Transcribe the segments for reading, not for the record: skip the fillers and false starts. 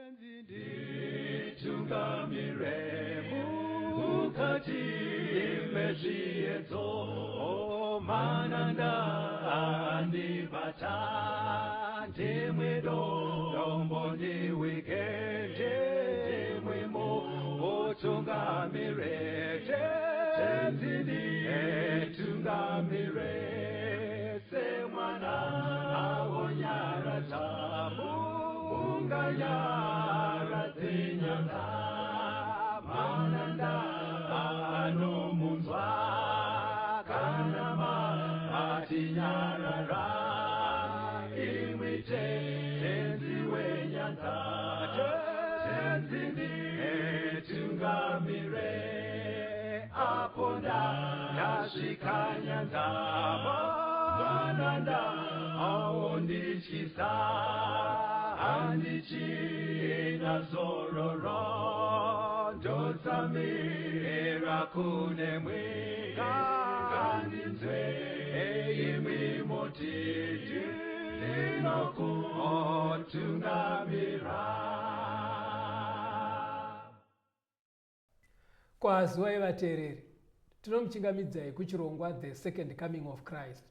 Nditungamire mukati mezviedzo, mananda andibata, ndimwe dombo ndiwike, ndimwe mutungamire, Tenzi nditungamire, semwana awonyaradza munganyaradze nyanga, mananda anomunzwa kana matinyarara, imwi Tenzi wenyanza, Tenzi nditungamire, apo ndasvika nyanza, mananda aondityisa, handichina zororo, ndotsamira kunemwi, ngandinzwe imwi moti ndinokutungamira. Kwaziwai vateereri, tinomuchingamidzai kuchirongwa The Second Coming of Christ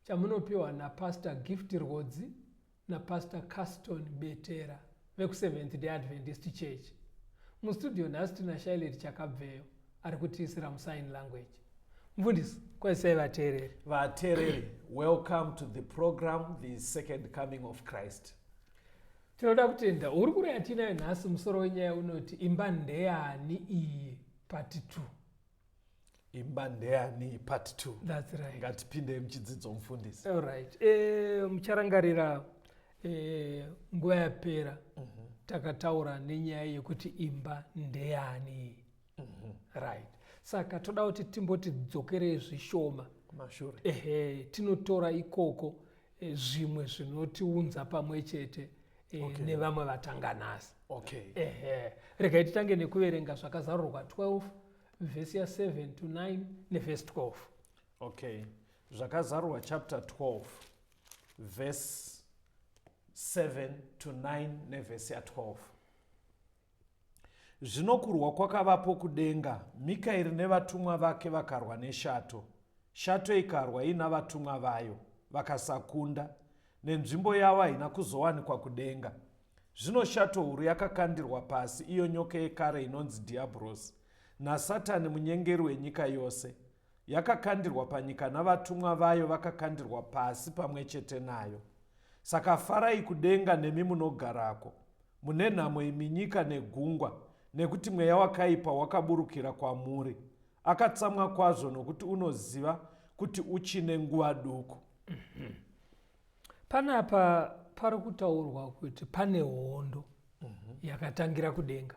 chamunopiwa naPastor Gift Rwodzi naPastor Caston Betera vekuSeventh Day Adventist Church. Mustudio nhasi tina Shailet Chakabveyo ari kutiisira musign language. Mufundisi, kwazisai vateereri. Vateereri, welcome to the program The Second Coming of Christ. Tinoda kutenda hurukuro yatinayo nhasi. Musoro wenyaya unoti imba ndeyani iyi, part 2. Imba ndeyani part 2. That's right. Ngatipindei muchidzidzo, mufundisi. Alright. Mucharangarira nguva yapera takataura nenyaya yekuti imba ndeyani iyi. Right. Saka toda kuti timboti dzokerei zvishoma kumashure. Ehe, tinotora ikoko zvimwe zvinotiunza pamwe chete nevamwe vatanga nhasi. Ehe, regai titange nekuverenga Zvakazarurwa 12 vhesi ya7 to 9 nevhesi 12. Okay, Zvakazarurwa chapter 12 verse 7 to 9 nevhesi ya12. Zvino kurwa kwakavapo kudenga, Mikaeri nevatumwa vake vakarwa neshato. Shato ikarwa ina vatumwa vayo, vakasakunda, nenzvimbo yavo haina kuzowanikwa kudenga. Zvino shato huru yakakandirwa pasi, iyo nyoka yekare inonzi Dhiabhorosi naSatani, munyengeri wenyika yose. Yakakandirwa panyika, navatumwa vayo vakakandirwa pasi pamwe chete nayo. Saka farai kudenga nemi munogarako. Mune nhamo imi nyika negungwa, nekuti mweya wakaipa wakaburukira kwamuri. Akatsamwa kwazvo nokuti unoziva kuti uchine nguva duku. Panapa pari kutaurwa kuti pane hondo yakatangira kudenga.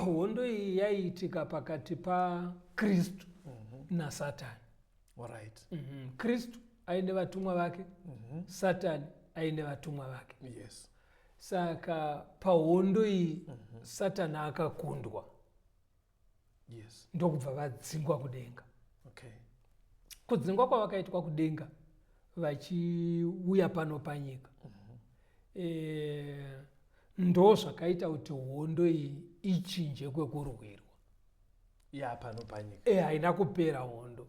Hondo iyi yaiitika pakati paKristu naSatani. Kristu aine vatumwa vake, Satani aine vatumwa vake. Saka pahondo iyi Satani akakundwa, ndokubva vadzingwa kudenga. Kudzingwa kwavakaitwa kudenga vachiuya pano panyika, ndo zvakaita kuti hondo iyi ichinje kwekurwirwa. Yapano panyika. Haina kupera hondo.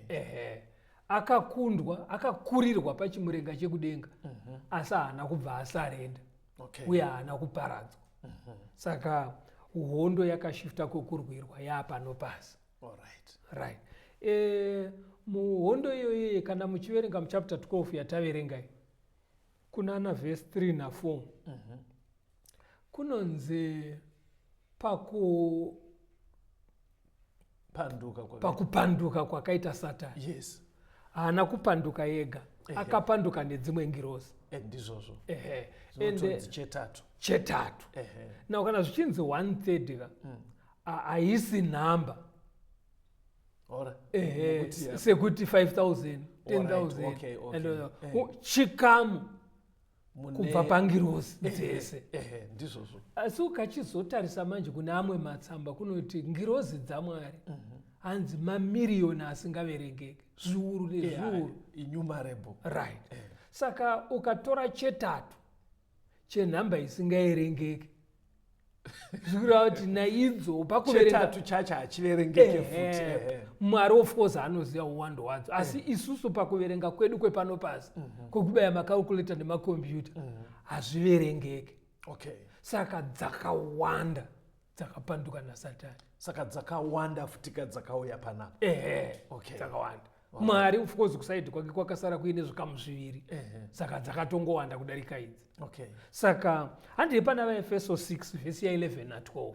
Ehe, akakundwa, akakurirwa pachimurenga chekudenga, asi haana kubva asarenda uye haana kuparadzwa. Saka hondo yakashifta kwekurwirwa yaapano pasi. Right. Muhondo iyoyi, kana muchiverenga muchapter 12 yataverenga iyi, kunana vhesi 3 na4, kunonzi paku Panduka kwakaita. Pakupanduka kwakaita Satani, haana kupanduka ega, akapanduka nedzimwe ngirozi. Ndizvozvo. Ehe. Zvinotonzi Ende chetatu. Chetatu. Now kana zvichinzi one third ka, haisi nhamba. Ehe, sekuti 5000, 10,000, and chikamu kubva pangirozi dzese. Ehe, ndizvozvo. Asi ukachizotarisa manje kune amwe matsamba, kunoti ngirozi dzaMwari hanzi mamiriyoni asingaverengeki, zviuru nezviuru. Innumerable. Right. Saka ukatora chetatu Chenhamba isingaerengeki, zvikureva kuti naidzo pakuverenga Chetatu chacho hachiverengeke futi. Mwari of course anoziva uwando hwadzo, asi isusu pakuverenga kwedu kwepano pasi, kwekubaya macalculator nemakombiyuta, hazviverengeke. Saka dzakawanda dzakapanduka naSatani. Saka dzakawanda futika dzakauya panapa. Ehe. Dzakawanda. Mwari of course kuside kwake kwakasara kuine zvikamu zviviri, saka dzakatongowanda kudarika idzi. Saka handei pana vaEfeso 6 vhesi ya11 na12.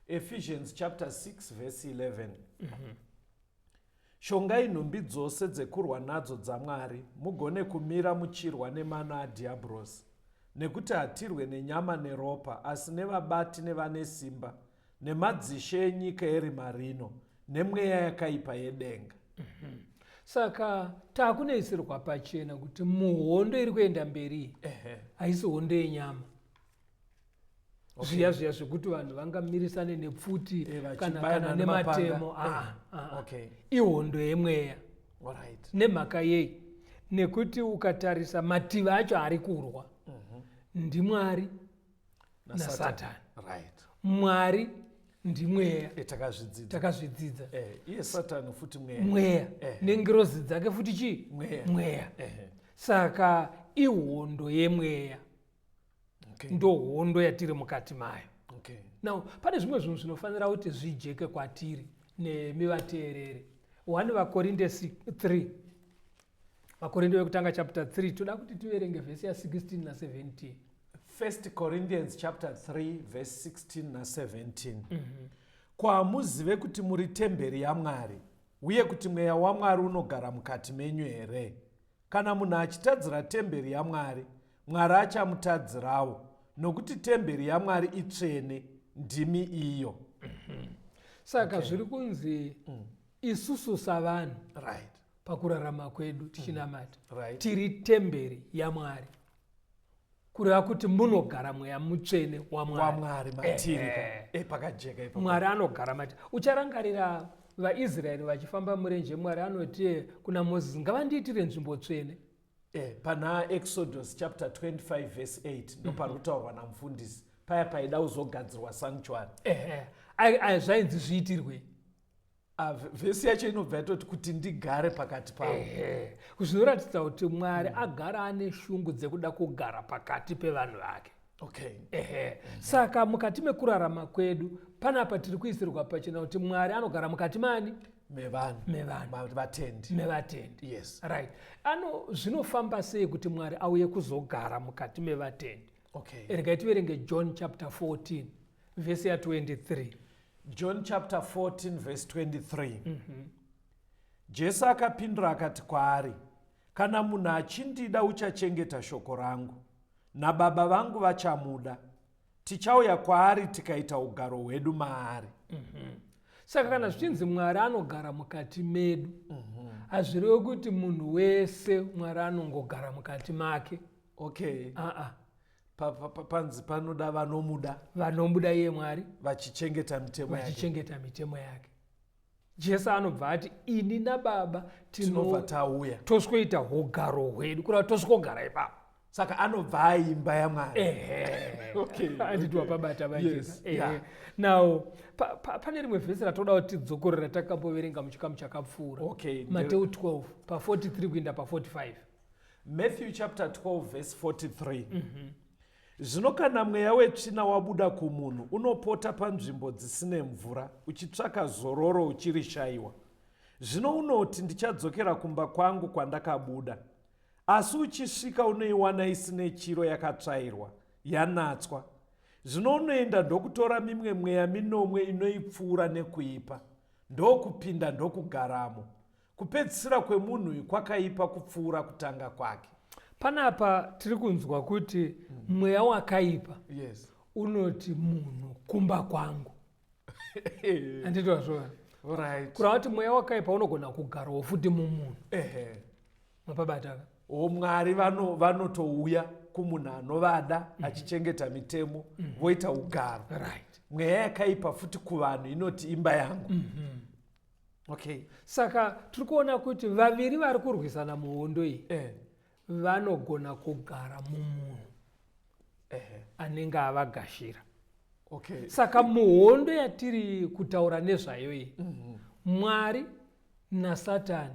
Ephesians chapter 6 verse 11: Shongai nhumbi dzose dzekurwa nadzo dzaMwari, mugone kumira muchirwa nemano adhiabhorosi. Nekuti hatirwe nenyama neropa, asi nevabati nevane simba, nemadzishe enyika erima rino, nemweya yakaipa yedenga. Saka taakunoisirwa pachena kuti muhondo iri kuenda mberi iyi, haisi hondo yenyama zviya zviya zvekuti vanhu vangamirisane nepfuti kana vachibayana kana nemapanga. nematemo. Ah, ah, ah. Ihondo yemweya. Nemhaka yei? Nekuti ukatarisa mativi acho ari kurwa ndiMwari naSatani. Mwari ndimweya. Takazvidzidza. Takazvidzidza. Iye Satani futi mweya. Mweya. Nengirozi dzake futi chii? Mweya. Mweya. Saka ihondo yemweya. Ndo hondo yatiri mukati mayo. Now pane zvimwe zvinhu zvinofanira kuti zvijeke kwatiri nemi vateerere. 1 VaKorinde 3, VaKorinde vekutanga chapter 3, toda kuti tiverenge vhesi ya16 na17. First Corinthians chapter 3 verse 16 na17: Ko hamuzive kuti muri temberi yaMwari, uye kuti Mweya waMwari unogara mukati menyu here? Kana munhu achitadzira temberi yaMwari, Mwari achamutadzirawo, nokuti temberi yaMwari itsvene, ndimi iyo. Saka zviri kunzi isusu savanhu, pakurarama kwedu tichinamata, tiri temberi yaMwari, kureva kuti munogara Mweya Mutsvene waMwari. WaMwari matiri ka. Pakajeka ipapo. Mwari anogara mati. Ucharangarira vaIsraeri vachifamba murenje, Mwari anoti kuna Mozisi, "Ngavandiitire nzvimbo tsvene." Pana Exodus chapter 25 verse 8 ndopari kutaurwa namufundisi paya paida kuzogadzirwa sanctuary. Ehe. Zvainzi zviitirwei? Ah, vhesi yacho inobva yatoti kuti ndigare pakati pavo. Ehe, zvinoratidza kuti Mwari agara ane shungu dzekuda kugara pakati pevanhu vake. Ehe, saka mukati mekurarama kwedu panapa tiri kuisirwa pachena kuti Mwari anogara mukati mani? Mevanhu. Mevanhu. Vatendi. Mevatendi. Right. Ano zvinofamba sei kuti Mwari auye kuzogara mukati mevatendi? Regai tiverenge John chapter 14 vhesi ya23. John chapter 14 verse 23. Jesu akapindura akati kwaari, "Kana munhu achindida, uchachengeta shoko rangu, naBaba vangu vachamuda, tichauya kwaari tikaita ugaro hwedu maari." Saka kana zvichinzi Mwari anogara mukati medu, hazvirevi kuti munhu wese Mwari anongogara mukati make. Aa. Panzi panoda vanomuda. Vanomuda iye Mwari. Vachichengeta mitemo yake. Vachichengeta mitemo yake. Jesu anobva ati, "Ini naBaba tinobva tauya." Toswoita ugaro hwedu, kureva toswogara ipapo. Saka anobva aimba yaMwari. Ehe. Anditi wapabata? Yes. Vaje. Now pane rimwe vhesi ratoda kuti tidzokorera, takamboverenga muchikamu chakapfuura. Mateu 12 pa43 kuenda pa45. Matthew chapter 12 verse 43: Zvino kana mweya wetsvina wabuda kumunhu, unopota panzvimbo dzisine mvura uchitsvaka zororo, uchirishayiwa. Zvino unoti, 'Ndichadzokera kumba kwangu kwandakabuda.' Asi uchisvika, unoiwana isine chiro, yakatsvairwa, yanatswa. Zvino unoenda ndokutora mimwe mweya minomwe inoipfuura nekuipa, ndokupinda ndokugaramo. Kupedzisira kwemunhu uyu kwakaipa kupfuura kutanga kwake. Panapa tiri kunzwa kuti mweya wakaipa unoti munhu, "Kumba kwangu." Handiti wazvona? Kureva kuti mweya wakaipa unogona kugarawo futi mumunhu. Mapabataka? O, Mwari vanotouya kumunhu anovada achichengeta mitemo, voita ugaro. Mweya yakaipa futi kuvanhu inoti, "Imba yangu." Okay. Saka tiri kuona kuti vaviri vari kurwisana muhondo iyi vanogona kugara mumunhu. Anenge avagashira. Saka muhondo yatiri kutaura nezvayo iyi, Mwari naSatani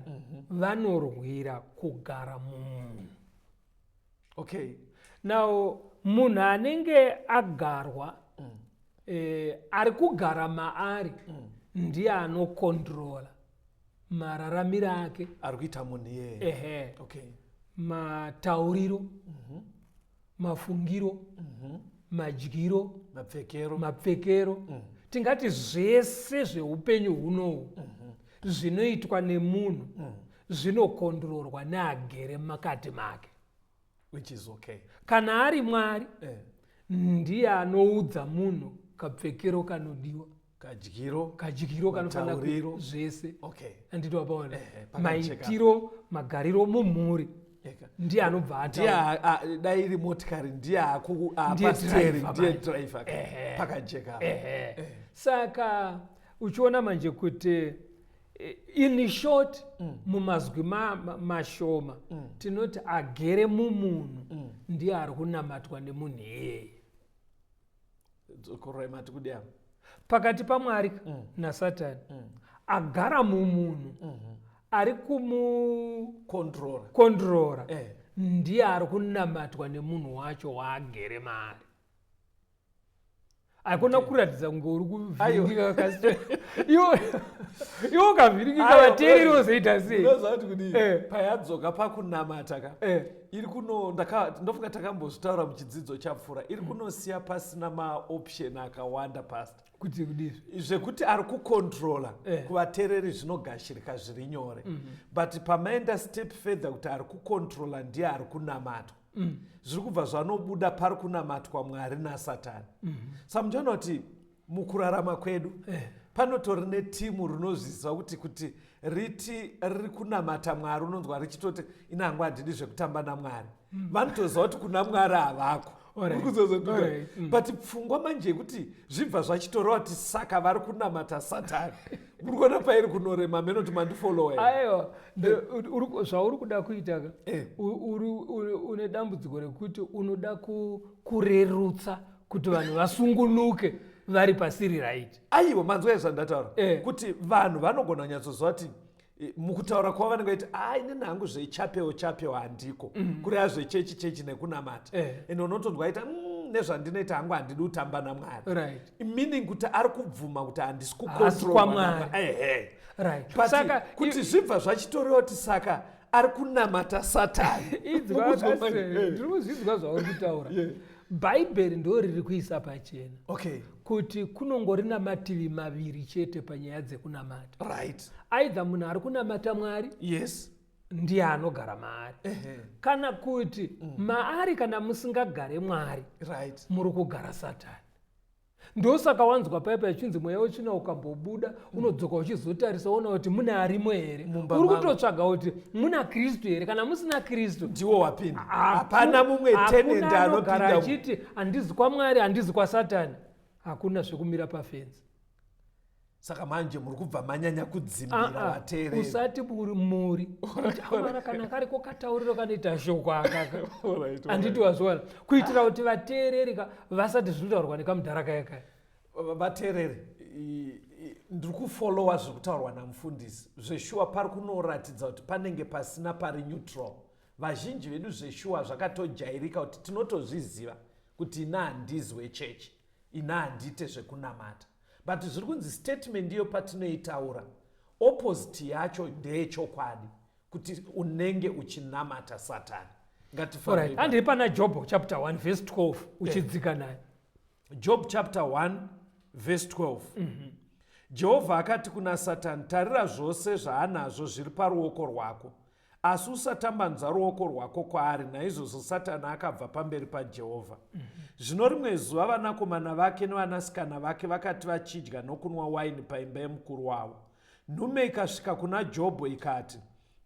vanorwira kugara mumunhu. Now munhu anenge agarwa, ari kugara maari, ndiye anocontrola mararamiro ake. Ari kuita munhu iyeye. Ehe. Matauriro, mafungiro, madyiro, mapfekero, mapfekero, tingati zvese zveupenyu hunohu zvinoitwa nemunhu zvinocontrolwa neagere makati make. Which is okay. Kana ari Mwari, ndiye anoudza munhu kapfekero kanodiwa, kadyiro, kadyiro kanofanira. Matauriro. Zvese. Anditi wapaona? Ehe, pakajeka. Maitiro, magariro mumhuri, ndiye anobva ndiye ataura. Dai iri motikari, ndiye Ndiye apa steering, driver ndiye manje. driver. Pakajeka. Ehe. Saka uchiona manje kuti in short, mumazwi mashoma, tinoti agere mumunhu ndiye ari kunamatwa nemunhu iyeye. Dzokorora, mati kudi apa? Pakati paMwari naSatani, agara mumunhu ari Controller. kumucontrola ndiye ari kunamatwa nemunhu wacho waagere maari. Hakuna kuratidza kunge uri kuvhiringika kasi iwe ukavhiringika, Aiwa, vateereri wozoita sei? Unoziva kuti kudii? Payadzoka pakunamata ka, iri kuno ndofunga takambozvitaura muchidzidzo chapfuura, iri kunosiya pasina maoption akawanda, pastor. Kuti kudizvi? Zvekuti ari kucontrola, kuvateereri zvinogashirika zviri nyore, but pamaenda step further kuti ari kucontrola ndiye ari kunamatwa, zviri kubva zvanobuda pari kunamatwa Mwari naSatani. Saka muchaona kuti mukurarama kwedu panotori netimu rinozviziva kuti riti riri kunamata Mwari. Unonzwa richitoti, "Inangu handidi zvekutamba naMwari." Vanotoziva kuti kuna Mwari havako. But pfungwa manje yekuti zvibva zvachitoreva kuti saka vari kunamata Satani, muri kuona pairi kunorema menoti mandifollowa? Aiwa, zvauri kuda kuita ka, une dambudziko rekuti unoda kurerutsa kuti vanhu vasungunuke vari pasiri right. Aiwa, manzwa zvandataura? Kuti vanhu vanogona kunyatsoziva kuti mukutaura kwavo vanenge vaiti, "A, inini hangu zvechapel chapel handiko," kureva zvechechi chechi nekunamata. Ende unotonzwa aita, "Nezvandinoita hangu handidi kutamba naMwari." Meaning kuti ari kubvuma kuti handisi Haasi kwaMwari. kucontrolwa. Ehe. But Saka kuti zvibva zvachitoreva kuti saka ari kunamata Satani. Inzwa, Mukuzwa Pastor, manje? Ndiri kuzvinzwa zvauri kutaura. Bhaibheri ndo riri kuisa pachena kuti kunongori namativi maviri chete panyaya dzekunamata. Aidha munhu ari kunamata Mwari, ndiye anogara maari, kana kuti maari kana musingagare Mwari, muri kugara Satani. Ndosaka wanzwa paipa ichinzi mweya wetsvina ukambobuda, unodzoka uchizotarisa, ona kuti mune arimo here. Mumba Uri mangu. kutotsvaga kuti muna Kristu here. Kana musina Kristu, Ndiwo wapinda. Hapana mumwe hakuna tenant anogara anopinda. achiti handizi kwaMwari, handizi kwaSatani. Hakuna zvekumira pafenzi. Saka manje muri kubva manyanya kudzimbira Ah, ah, vateereri. Usati muri muri Kuti amara kana kariko katauriro kanoita shoko akaka. Handiti wazviona? Kuitira kuti vateereri ka vasati zvinotaurwa nekamudhara kaya kaya. Vateereri, ndiri kufollowa zviri kutaurwa namufundisi. Zveshuwa pari kunoratidza kuti panenge pasina pari neutral. Vazhinji vedu zveshuwa zvakatojairika kuti tinotozviziva kuti ina handizi wechechi, ina handiite zvekunamata, but zviri kunzi statement iyo patinoitaura, opposite yacho ndeyechokwadi, kuti unenge uchinamata Satani. Ngatifambei. Handiri pana Jobho chapter 1 verse 12 uchidzika naye. Job chapter 1 verse 12. Jehovha akati kuna Satani, "Tarira, zvose zvaanazvo zviri paruoko rwako, asi usatambanudza ruoko rwako kwaari." Naizvozvo Satani akabva pamberi paJehovha. Zvino rimwe zuva vanakomana vake nevanasikana vake vakati vachidya nokunwa waini paimba yemukuru wavo, nhume ikasvika kuna Jobho ikati,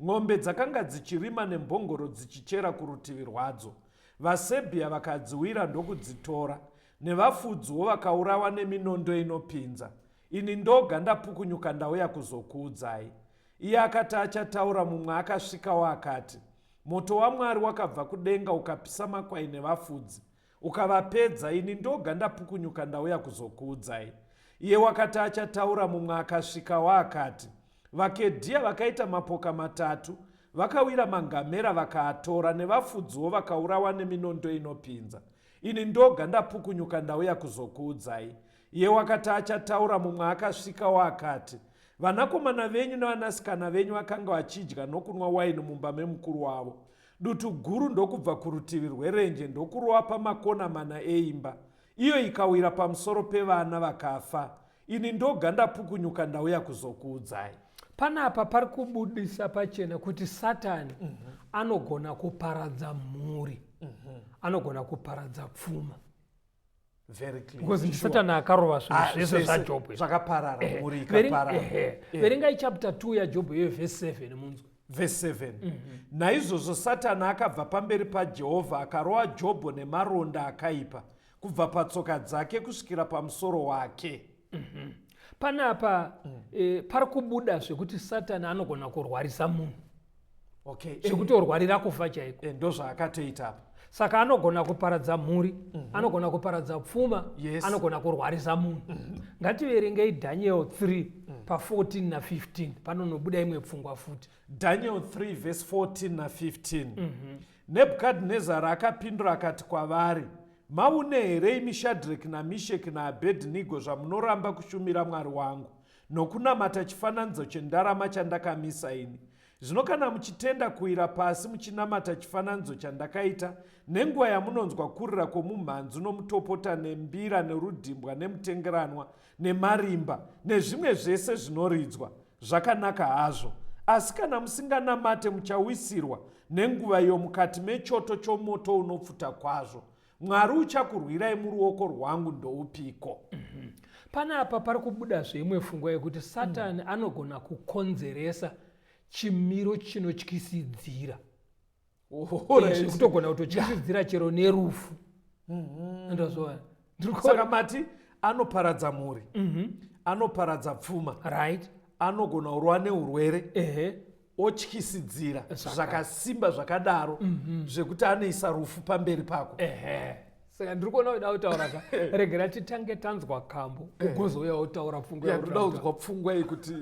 "Ng'ombe dzakanga dzichirima nembongoro dzichichera kurutivi rwadzo. VaSebhiya vakadziwira ndokudzitora, nevafudziwo vakaurawa neminondo inopinza. Ini ndoga ndapukunyuka, ndauya kuzokuudzai." Iye akati achataura, mumwe akasvikawo akati, "Moto waMwari wakabva kudenga ukapisa makwai nevafudzi, Ukavapedza, ini ndoga ndapukunyuka ndauya kuzokuudzai. Iye wakati achataura, mumwe akasvikawo akati, VaKedhia vakaita mapoka matatu, vakawira mangamera vakaatora, nevafudziwo vakaurawa neminondo inopinza. Ini ndoga ndapukunyuka ndauya kuzokuudzai. Iye wakati achataura, mumwe akasvikawo akati, Vanakomana venyu navanasikana venyu vakanga vachidya nokunwa waini mumba memukuru wavo. Dutu guru ndokubva kurutivi rwerenje ndokurova pamakona mana eimba, iyo ikawira pamusoro pevana vakafa. Ini ndoga ndapukunyuka ndauya kuzokuudzai. Panapa pari kubudisa pachena kuti Satani anogona kuparadza mhuri, anogona kuparadza pfuma. Very clear. Because ndisatani akarova zvinhu Ah, zvese zvaJobho. Zvakaparara, mhuri ikaparara. Verengai chapter 2 yaJobho iyoyo verse 7 munzwe. Verse 7. Naizvozvo Satani akabva pamberi paJehovha akarova Jobho nemaronda akaipa kubva patsoka dzake kusvikira pamusoro wake. Panapa pari kubuda zvekuti Satani anogona kurwarisa munhu. Okay. Zvekutorwarira kufa chaiko. Ndozvaakatoita apa. Saka anogona kuparadza mhuri, anogona kuparadza pfuma, Yes. anogona kurwarisa munhu. Ngativerengei Daniel 3 pa14 na15 panonobuda imwe pfungwa futi. Daniel 3 verse 14 na15. Nebhukadhinezari akapindura akati kwavari, Maune here imi Shadreki naMisheki naAbhedhinego zvamunoramba kushumira Mwari wangu nokunamata chifananidzo chendarama chandakamisa ini? Zvino kana muchitenda kuwira pasi muchinamata chifananidzo chandakaita, nenguva yamunonzwa kurira kwomumhanzu nomutopota nembira nerudhimbwa nemutengeranwa nemarimba nezvimwe zvese zvinoridzwa, zvakanaka hazvo. Asi kana musinganamate muchawisirwa nenguva iyo mukati mechoto chomoto unopfuta kwazvo. Mwari uchakurwirai muruoko rwangu ndoupiko? Panapa pari kubuda zveimwe pfungwa yekuti Satani anogona kukonzeresa chimiro chinotyisidzira. Zvekutogona kutotyisidzira chero nerufu. Ndozvoona. Saka mati anoparadza mhuri, anoparadza pfuma, Right. anogona kurwa neurwere, otyisidzira zvakasimba zvakadaro zvekuti anoisa rufu pamberi pako. Saka ndiri kuona uda kutaura ka, regera titange tanzwa kambo ugozouya wotaura pfungwa. Ndoda kunzwa pfungwa yekuti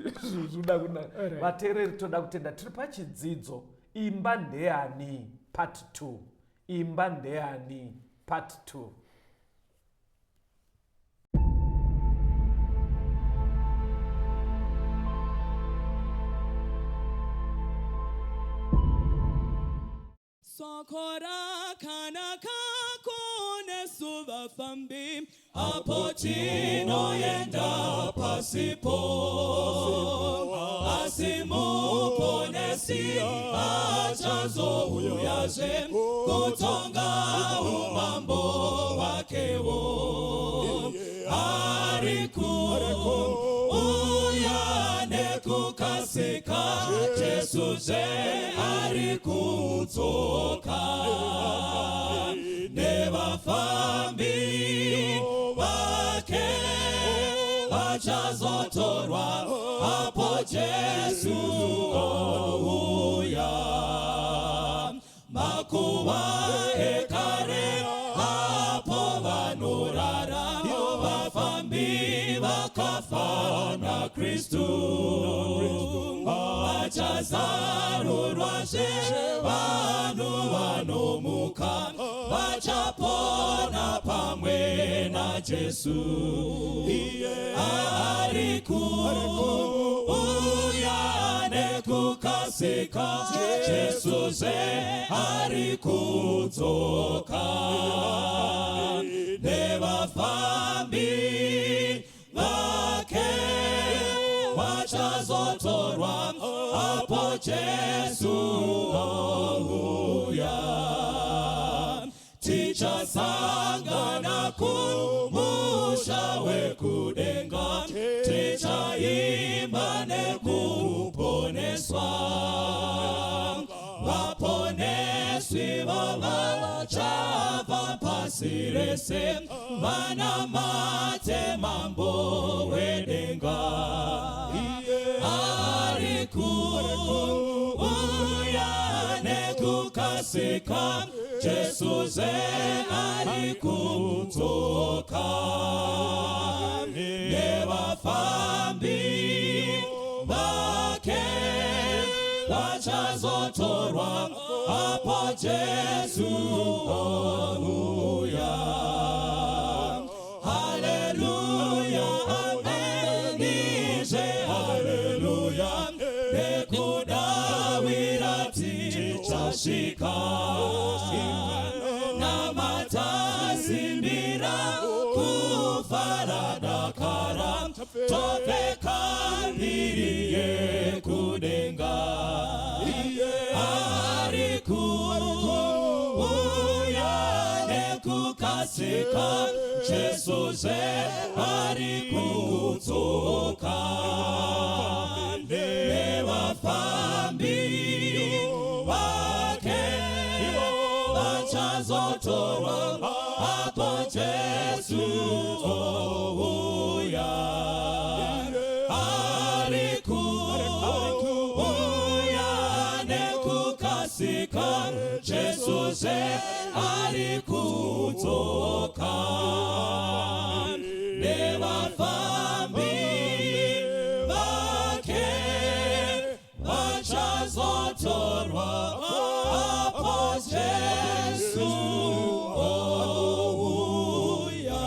zvoda kunaka. Vateereri, toda kutenda, tiri pachidzidzo Imba Ndeyani part 2. Imba Ndeyani part 2. Soko rakanaka kunesu vafambi, apo tinoenda pasipo. Asi muponesi achazouyazve kutonga umambo hwakewo. Ari kuuya nekukasika, Jesu zve ari kudzoka. Nevafambi vake vachazotorwa apo Jesu ouya. Makuva ekare apo vanorara, vafambi vakafa naKristu. Vachazarurwazve vanhu vanomuka, vachapona pamwe naJesu. Ari kuuya nekukasika, Jesu zve ari kudzoka. Nevafambi vake vachazotorwa apo Jesu ouya. Tichasangana kumusha wekudenga, tichaimba nekuponeswa. Vaponeswi vavachabva pasi rese, vanamate mambo wedenga. Ari kuuya nekukasika, Jesu zve ari kudzoka nevafambi vake vachazotorwa apo Jesu ouya. Haleluya, amen, izve haleluya, nekudawira tichasvika. Namatasimbira kufara dakara, topfeka mbiri yekudenga. Ari kuuya nekukasika, Jesu zve ari kudzoka nevafambi vake vachazotorwa apo Jesu ouya. Ari kuuya nekukasika, Jesu zve ari kudzoka nevafambi vake vachazotorwa apo Jesu ouya.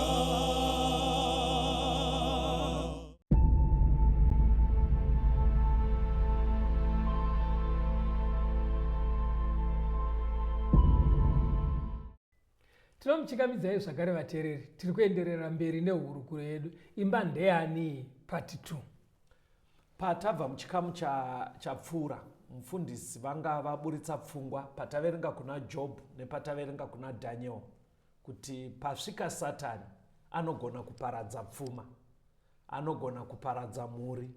Tinomuchingamidzai zvakare vateereri, tiri kuenderera mberi nehurukuro yedu Imba Ndeyani Part 2. Patabva muchikamu chapfuura, mufundisi vanga vaburitsa pfungwa pataverenga kuna Job nepataverenga kuna Daniel kuti pasvika Satani anogona kuparadza pfuma, anogona kuparadza mhuri,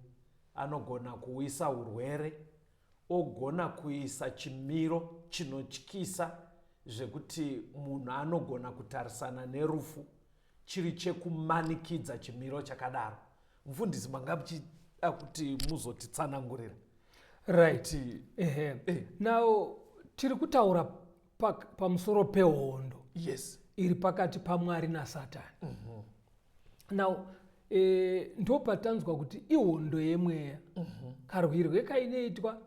anogona kuuyisa urwere, ogona kuisa chimiro chinotyisa zvekuti munhu anogona kutarisana nerufu chiri chekumanikidza chimiro chakadaro. Mufundisi, manga muchida kuti muzotitsanangurira. Right, ehe. Now tiri kutaura pamusoro pehondo iri pakati paMwari naSatani. Now ndopatanzwa kuti ihondo yemweya. Karwirwe kainoitwa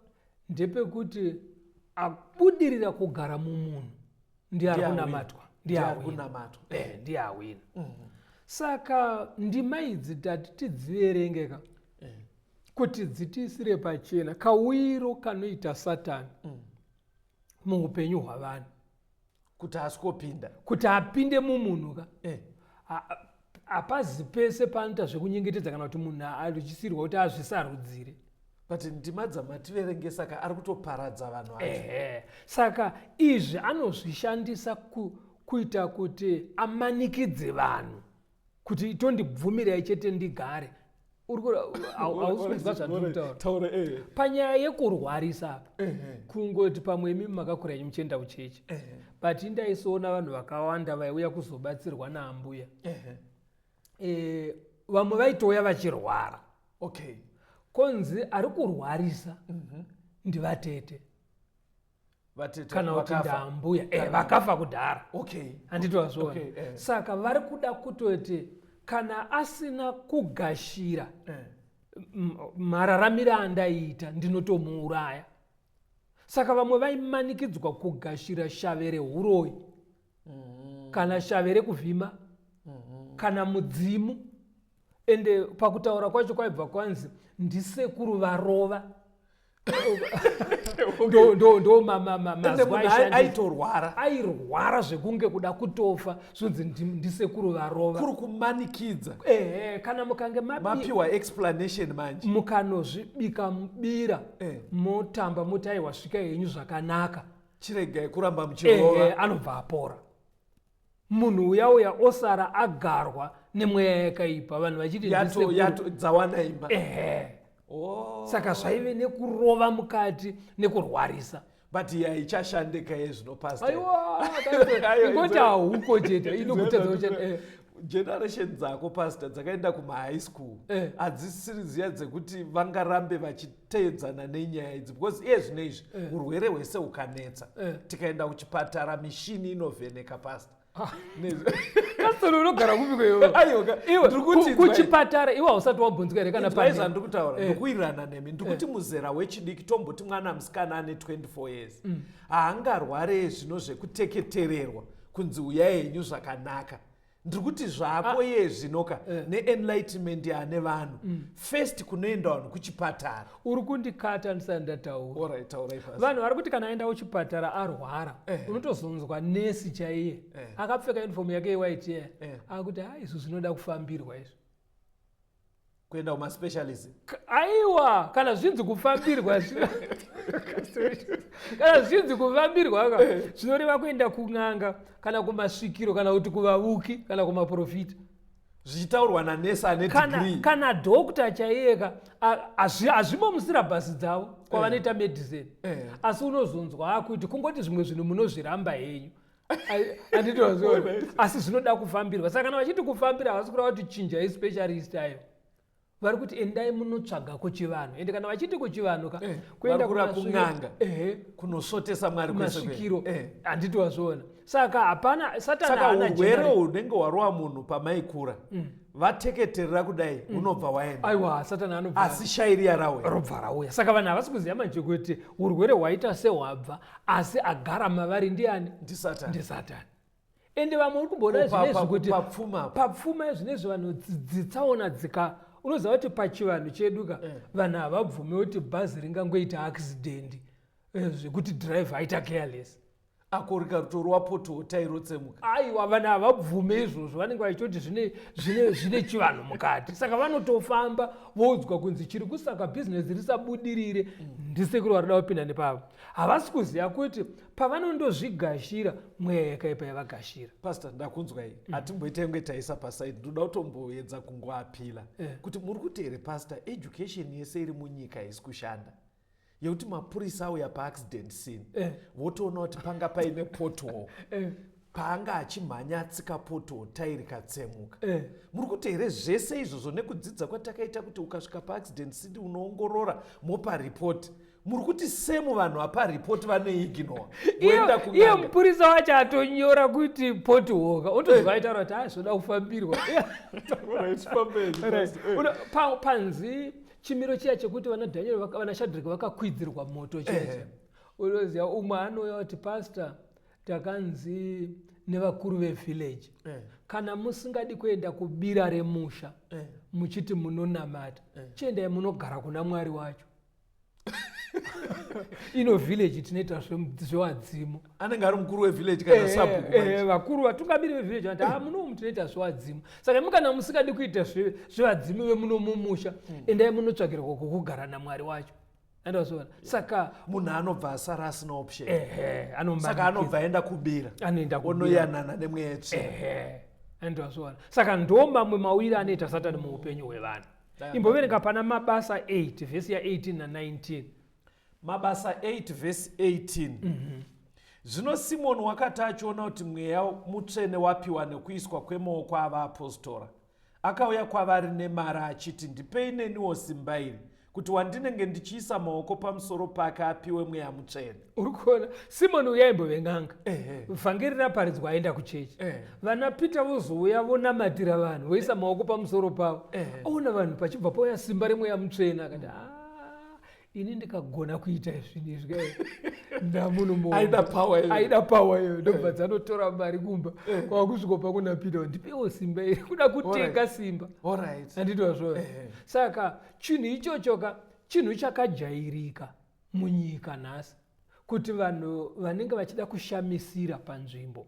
ndepekuti abudirira kugara mumunhu ndiye ari Ndiye awina. kunamatwa, ndiye Ndiye ari awina. kunamatwa. Ndiye awina. Saka ndima idzi tati tidziverengeka kuti dzitiisire pachena kauyiro kanoita Satani muupenyu hwavanhu. Kuti aswopinda. Kuti apinde mumunhu ka. Hapazi pese paanoita zvekunyengetedza kana kuti munhu achisirwa kuti azvisarudzire. But ndima dzamativerengesa ka ari kutoparadza vanhu vacho. Ehe. Saka izvi anozvishandisa kuita kuti amanikidze vanhu kuti itondibvumirai chete ndigare. Hausi kunzwa zvandiri kutaura. Taura, eh. Panyaya yekurwarisa apa, kungoti pamwe imi makakura henyu muchienda kuchechi. But indaisoona vanhu vakawanda vaiuya kuzobatsirwa naambuya. Vamwe vaitouya vachirwara. Konzi ari kurwarisa ndivatete. Vatete Kana kuti vakafa. ndaambuya. Vakafa kudhara. Handiti wazviona? Saka vari kuda kutoti kana asina kugashira mararamiro andaiita ndinotomuuraya. Saka vamwe vaimanikidzwa kugashira shave rehuroyi, kana shave rekuvhima, kana mudzimu. Ende pakutaura kwacho kwaibva kwanzi ndisekuru varova. Ndo Ende mazwa munhu aishandisa. aitorwara. Airwara zvekunge kuda kutofa, zvonzi ndisekuru varova. Kuri kumanikidza. Ehe, kana mukange mapiwa explanation manje. Mukanozvibika mubira, motamba moti aiwa svika henyu zvakanaka. Chiregai kuramba muchirova. Ehe, anobva apora. Munhu uya uya osara agarwa nemweya yakaipa, vanhu vachiti ndisekuru. Dzawana imba. Ehe. Saka zvaive nekurova mukati nekurwarisa. But iya ichashandika yezvino, Pastor. Aiwa, Aiwa, ingoti hauko chete, inokutadza kuchete. Generation dzako, pastor, dzakaenda kumahigh school, hadzisiri dziya dzekuti vangarambe vachiteedzana nenyaya idzi, because iye zvino izvi urwere hwese hukanetsa, tikaenda kuchipatara, mishini inovheneka, pastor. Kasoro, unogara kupiko iwe? Aiwa, Iwe, ndiri kuti kuchipatara iwe hausati wabvunzwa here kana inzwai pane zvandiri kutaura. Ndikuwirirana nemi. Ndikuti muzera wechidiki, tomboti mwana musikana ane 24 years, haangarware zvino zvekuteketererwa kunzi uyai henyu zvakanaka. Ndiri kuti zvako iye zvinoka neenlightenment yaane vanhu, first kunoenda vanhu kuchipatara. Uri kundikata ndisati ndataura. Alright, taurai pasi. Vanhu vari kuti kana aenda kuchipatara arwara, unotozonzwa nesi chaiye akapfeka uniform yake yewhite iya, akuti, "Ha, izvi zvinoda kufambirwa izvi." Kuenda kumaspecialist. Aiwa, kana zvinzi kufambirwa kana zvinzi kufambirwa ka, zvinoreva kuenda kun'anga kana kumasvikiro kana kuti kuvavuki kana kumaprofita. Zvichitaurwa nanesi ane Kana, degree. Kana doctor chaiyeka hazvimo musyllabus dzavo kwavanoita medicine, asi unozonzwa akuti kungoti zvimwe zvinhu munozviramba henyu. Handitozviona, asi zvinoda kufambirwa. Saka kana vachiti kufambira, havasi kureva kuti chinjai specialist. Ayo vari kuti endai munotsvaga kuchivanhu. Ende kana vachiti kuchivanhu ka, kuenda Vari kureva kun'anga. Kunosvotesa Mwari kwese kwese. Kumasvikiro. Handiti wazviona? Saka hapana Satani Saka haana urwere hunenge hwarova munhu pamaikura, vateketerera kudai, hunobva waenda. Aiwa, Satani anobva Asi shairiya rauya. Robva rauya. Saka vanhu havasi kuziva manje kuti urwere hwaita sehwabva, asi agara mavari ndiani? Ndisatani. Ndisatani. Ende vamwe uri kumboona zvinezvi kuti Papfuma apa. Papfuma zvinezvi, vanhu dzitsaona dzika, unoziva kuti pachivanhu chedu ka, vanhu havabvumi kuti bhazi ringangoita accident zvekuti driver aita careless. Ako rikatorwa poto tairotsemuka. Aiwa, vanhu havabvume izvozvo. Vanenge vachitoti zvine chivanhu mukati. Saka vanotofamba voudzwa kunzi chiri kusaka bhizinesi risabudirire ndisekuru varida kupinda nepavo. Havasi kuziva kuti pavanondozvigashira, mweya yakaipa yavagashira. Pastor, ndakunzwai. Hatimboita kunge taisa paside. Ndoda kutomboedza kungoappeala kuti muri kuti here, pastor, education yese iri munyika haisi kushanda, yekuti mapurisa auya paaccident scene, votoona kuti panga paine pothole, paanga achimhanya atsika pothole, tairi katsemuka? Muri kuti here zvese izvozvo nekudzidza kwatakaita kuti ukasvika paaccident scene unoongorora, mopa ripoti, muri kuti semu vanhu vapa ripoti vaneignore, voenda Iye kun'anga? mupurisa wacho atonyora kuti pothole ka, otozwa aitaura kuti a zvoda kufambirwa. Right. Panzi chimiro chiya chekuti vana Daniel vana Shadrik vakakwidzirwa moto chiya chiya, unoziva umwe anouya kuti, "Pastor, takanzi nevakuru vevillage, kana musingadi kuenda kubira remusha muchiti munonamata, chiendai munogara kuna Mwari wacho. Ino village tinoita zvewadzimu." Anenge ari mukuru wevillage kana sabhuku manje. Vakuru vatungamiri vevillage vanoti, "Ah, munomu tinoita zvewadzimu. Saka imi kana musingadi kuita zvevadzimu vemuno mumusha, endai munotsvakirwa kwokugara naMwari wacho." Andazviona. Saka munhu anobva asara asina option. Ehe, Saka anomanikidzwa. anobva aenda kubira, Anoenda kubira. onoyanana nemweya yetsvina. Ehe, andazviona. Saka ndo mamwe mawiri anoita Satani muupenyu hwevanhu. Imboverenga pana Mabasa 8 vhesi ya18 na19. Mabasa 8 vhesi 18. Zvino Simoni wakati achiona kuti Mweya Mutsvene wapiwa nekuiswa kwemaoko avaapostora, akauya kwavari nemari achiti, "Ndipei neniwo simba iri, kuti wandinenge ndichiisa maoko pamusoro pake apiwe Mweya Mutsvene." Uri kuona, Simoni uya aimbove n'anga. Vhangeri raparidzwa, aenda kuchechi. Vana Peter vozouya, vonamatira vanhu, voisa maoko pamusoro pavo. Oona vanhu pachibva pauya simba remweya mutsvene, akati, "Ah, ini ndikagona kuita zvinhu izvi kai, ndamunhu." Aida power iyoyo. Aida power iyoyo. Ndobva dzanotora mari kumba, kwakusvikopa kuna Peter, "Ndipewo simba iri." Kuda kutenga simba. Handiti wazviona? Saka chinhu ichocho ka, chinhu chakajairika munyika nhasi kuti vanhu vanenge vachida kushamisira panzvimbo.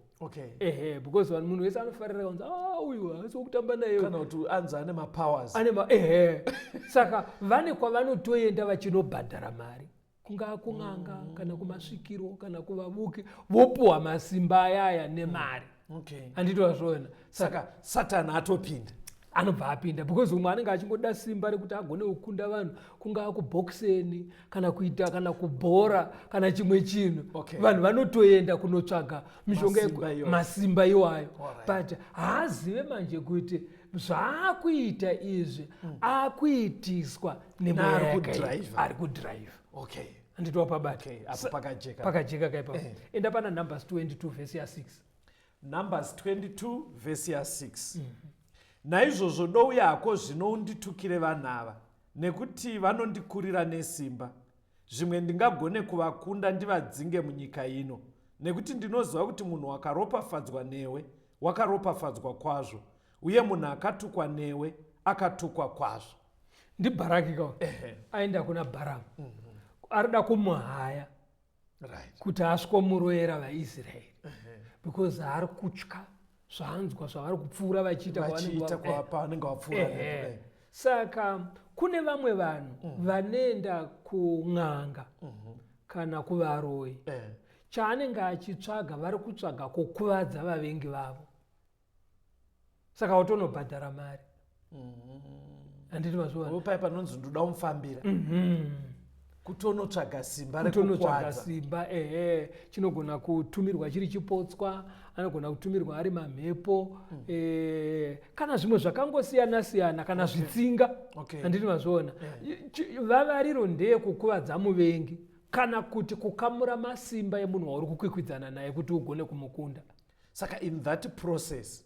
Ehe, because vanhu, munhu wese anofarira kunzi, "Ah, uyu haasi wokutamba naye." Kana kuti anzi ane mapowers. Ane ma, ehe. Saka vane kwavanotoenda vachinobhadhara mari, kungaa kun'anga kana kumasvikiro kana kuvavuki, vopuhwa masimba ayaya nemari. Handiti wazviona? Saka Satani atopinda. Anobva apinda because umwe anenge achingoda simba rekuti agone kukunda vanhu, kungaa kubhokiseni kana kuita kana kubhora kana chimwe chinhu. Vanhu vanotoenda kunotsvaga mishonga, Masimba iwayo. Masimba iwayo, but haazive manje kuti zvaakuita izvi akuitiswa nemweya Naari yakaipa. kudhiraivha. Ari kudhiraivha. Handiti wapabata? Okay, apo pakajeka. Pakajeka kaipapo. Enda pana Numbers 22 vhesi ya6. Numbers 22 vhesi ya6: "Naizvozvo douyako zvino unditukire vanhu ava, nekuti vanondikurira nesimba. Zvimwe ndingagone kuvakunda, ndivadzinge munyika ino, nekuti ndinoziva kuti munhu wakaropafadzwa newe wakaropafadzwa kwazvo, uye munhu akatukwa newe akatukwa kwazvo." NdiBharaki ka aenda kuna Bharamu, arida kumuhaya kuti asvikomuroyera vaIsraeri, because ari kutya zvaanzwa zvavari kupfuura vachiita kwavanenge vachiita pavanenge vapfuura nepo. Saka kune vamwe vanhu vanoenda kun'anga kana kuvaroyi. Chaanenge achitsvaga, vari kutsvaga kukuvadza vavengi vavo, saka utonobhadhara mari, handiti mazuva? Pai panonzi ndoda kumufambira, kutonotsvaga simba Kutonotsvaga rekukwadza. simba, ehe. Chinogona kutumirwa chiri chipotswa, anogona kutumirwa ari mamhepo, kana zvimwe zvakangosiyana siyana, kana zvitsinga. Handiti mazviona? Vavariro ndeyekukuvadza muvengi kana kuti kukamura masimba emunhu wauri kukwikwidzana naye kuti ugone kumukunda. Saka in that process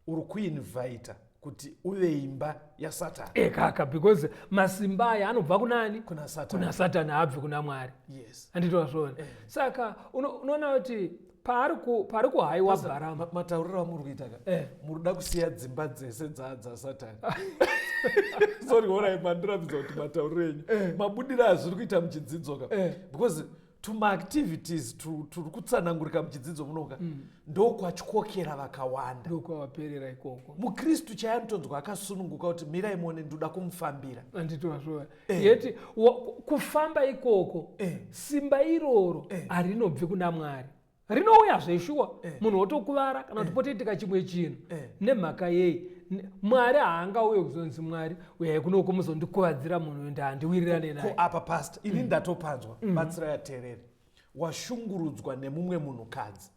uri kuinvita kuti uve imba yaSatani. Ekaka, because masimba aya anobva kunani? Kuna Satani. Kuna Satani, haabvi kuna Mwari. Handiti wazviona? Saka unoona kuti paari kuhaiwa Bharamu Matauriro amuri kuita ka, muri kuda kusiya dzimba dzese dzaSatani. Sorry, orai, mandirambidza kuti matauriro enyu, mabudiro azviri kuita muchidzidzo ka, because tumaactivities turi kutsanangurika muchidzidzo munoka ndokwatyokera vakawanda. Ndokwavaperera ikoko. Mukristu chaanotonzwa akasununguka kuti mirai muone, ndoda kumufambira. Handiti wazviona? Yeti kufamba ikoko, simba iroro harinobvi kuna Mwari. Rinouya zveshuwa, munhu wotokuvara kana kuti potoitika chimwe chinhu. Nemhaka yei? Mwari haangauye kuzonzi, "Mwari, uyai kunoko muzondikuvadzira munhu uyu, ndahandiwirirane Ko naye." apa, pastor, ini ndatopanzwa. Batsira yateereri. Washungurudzwa nemumwe munhukadzi,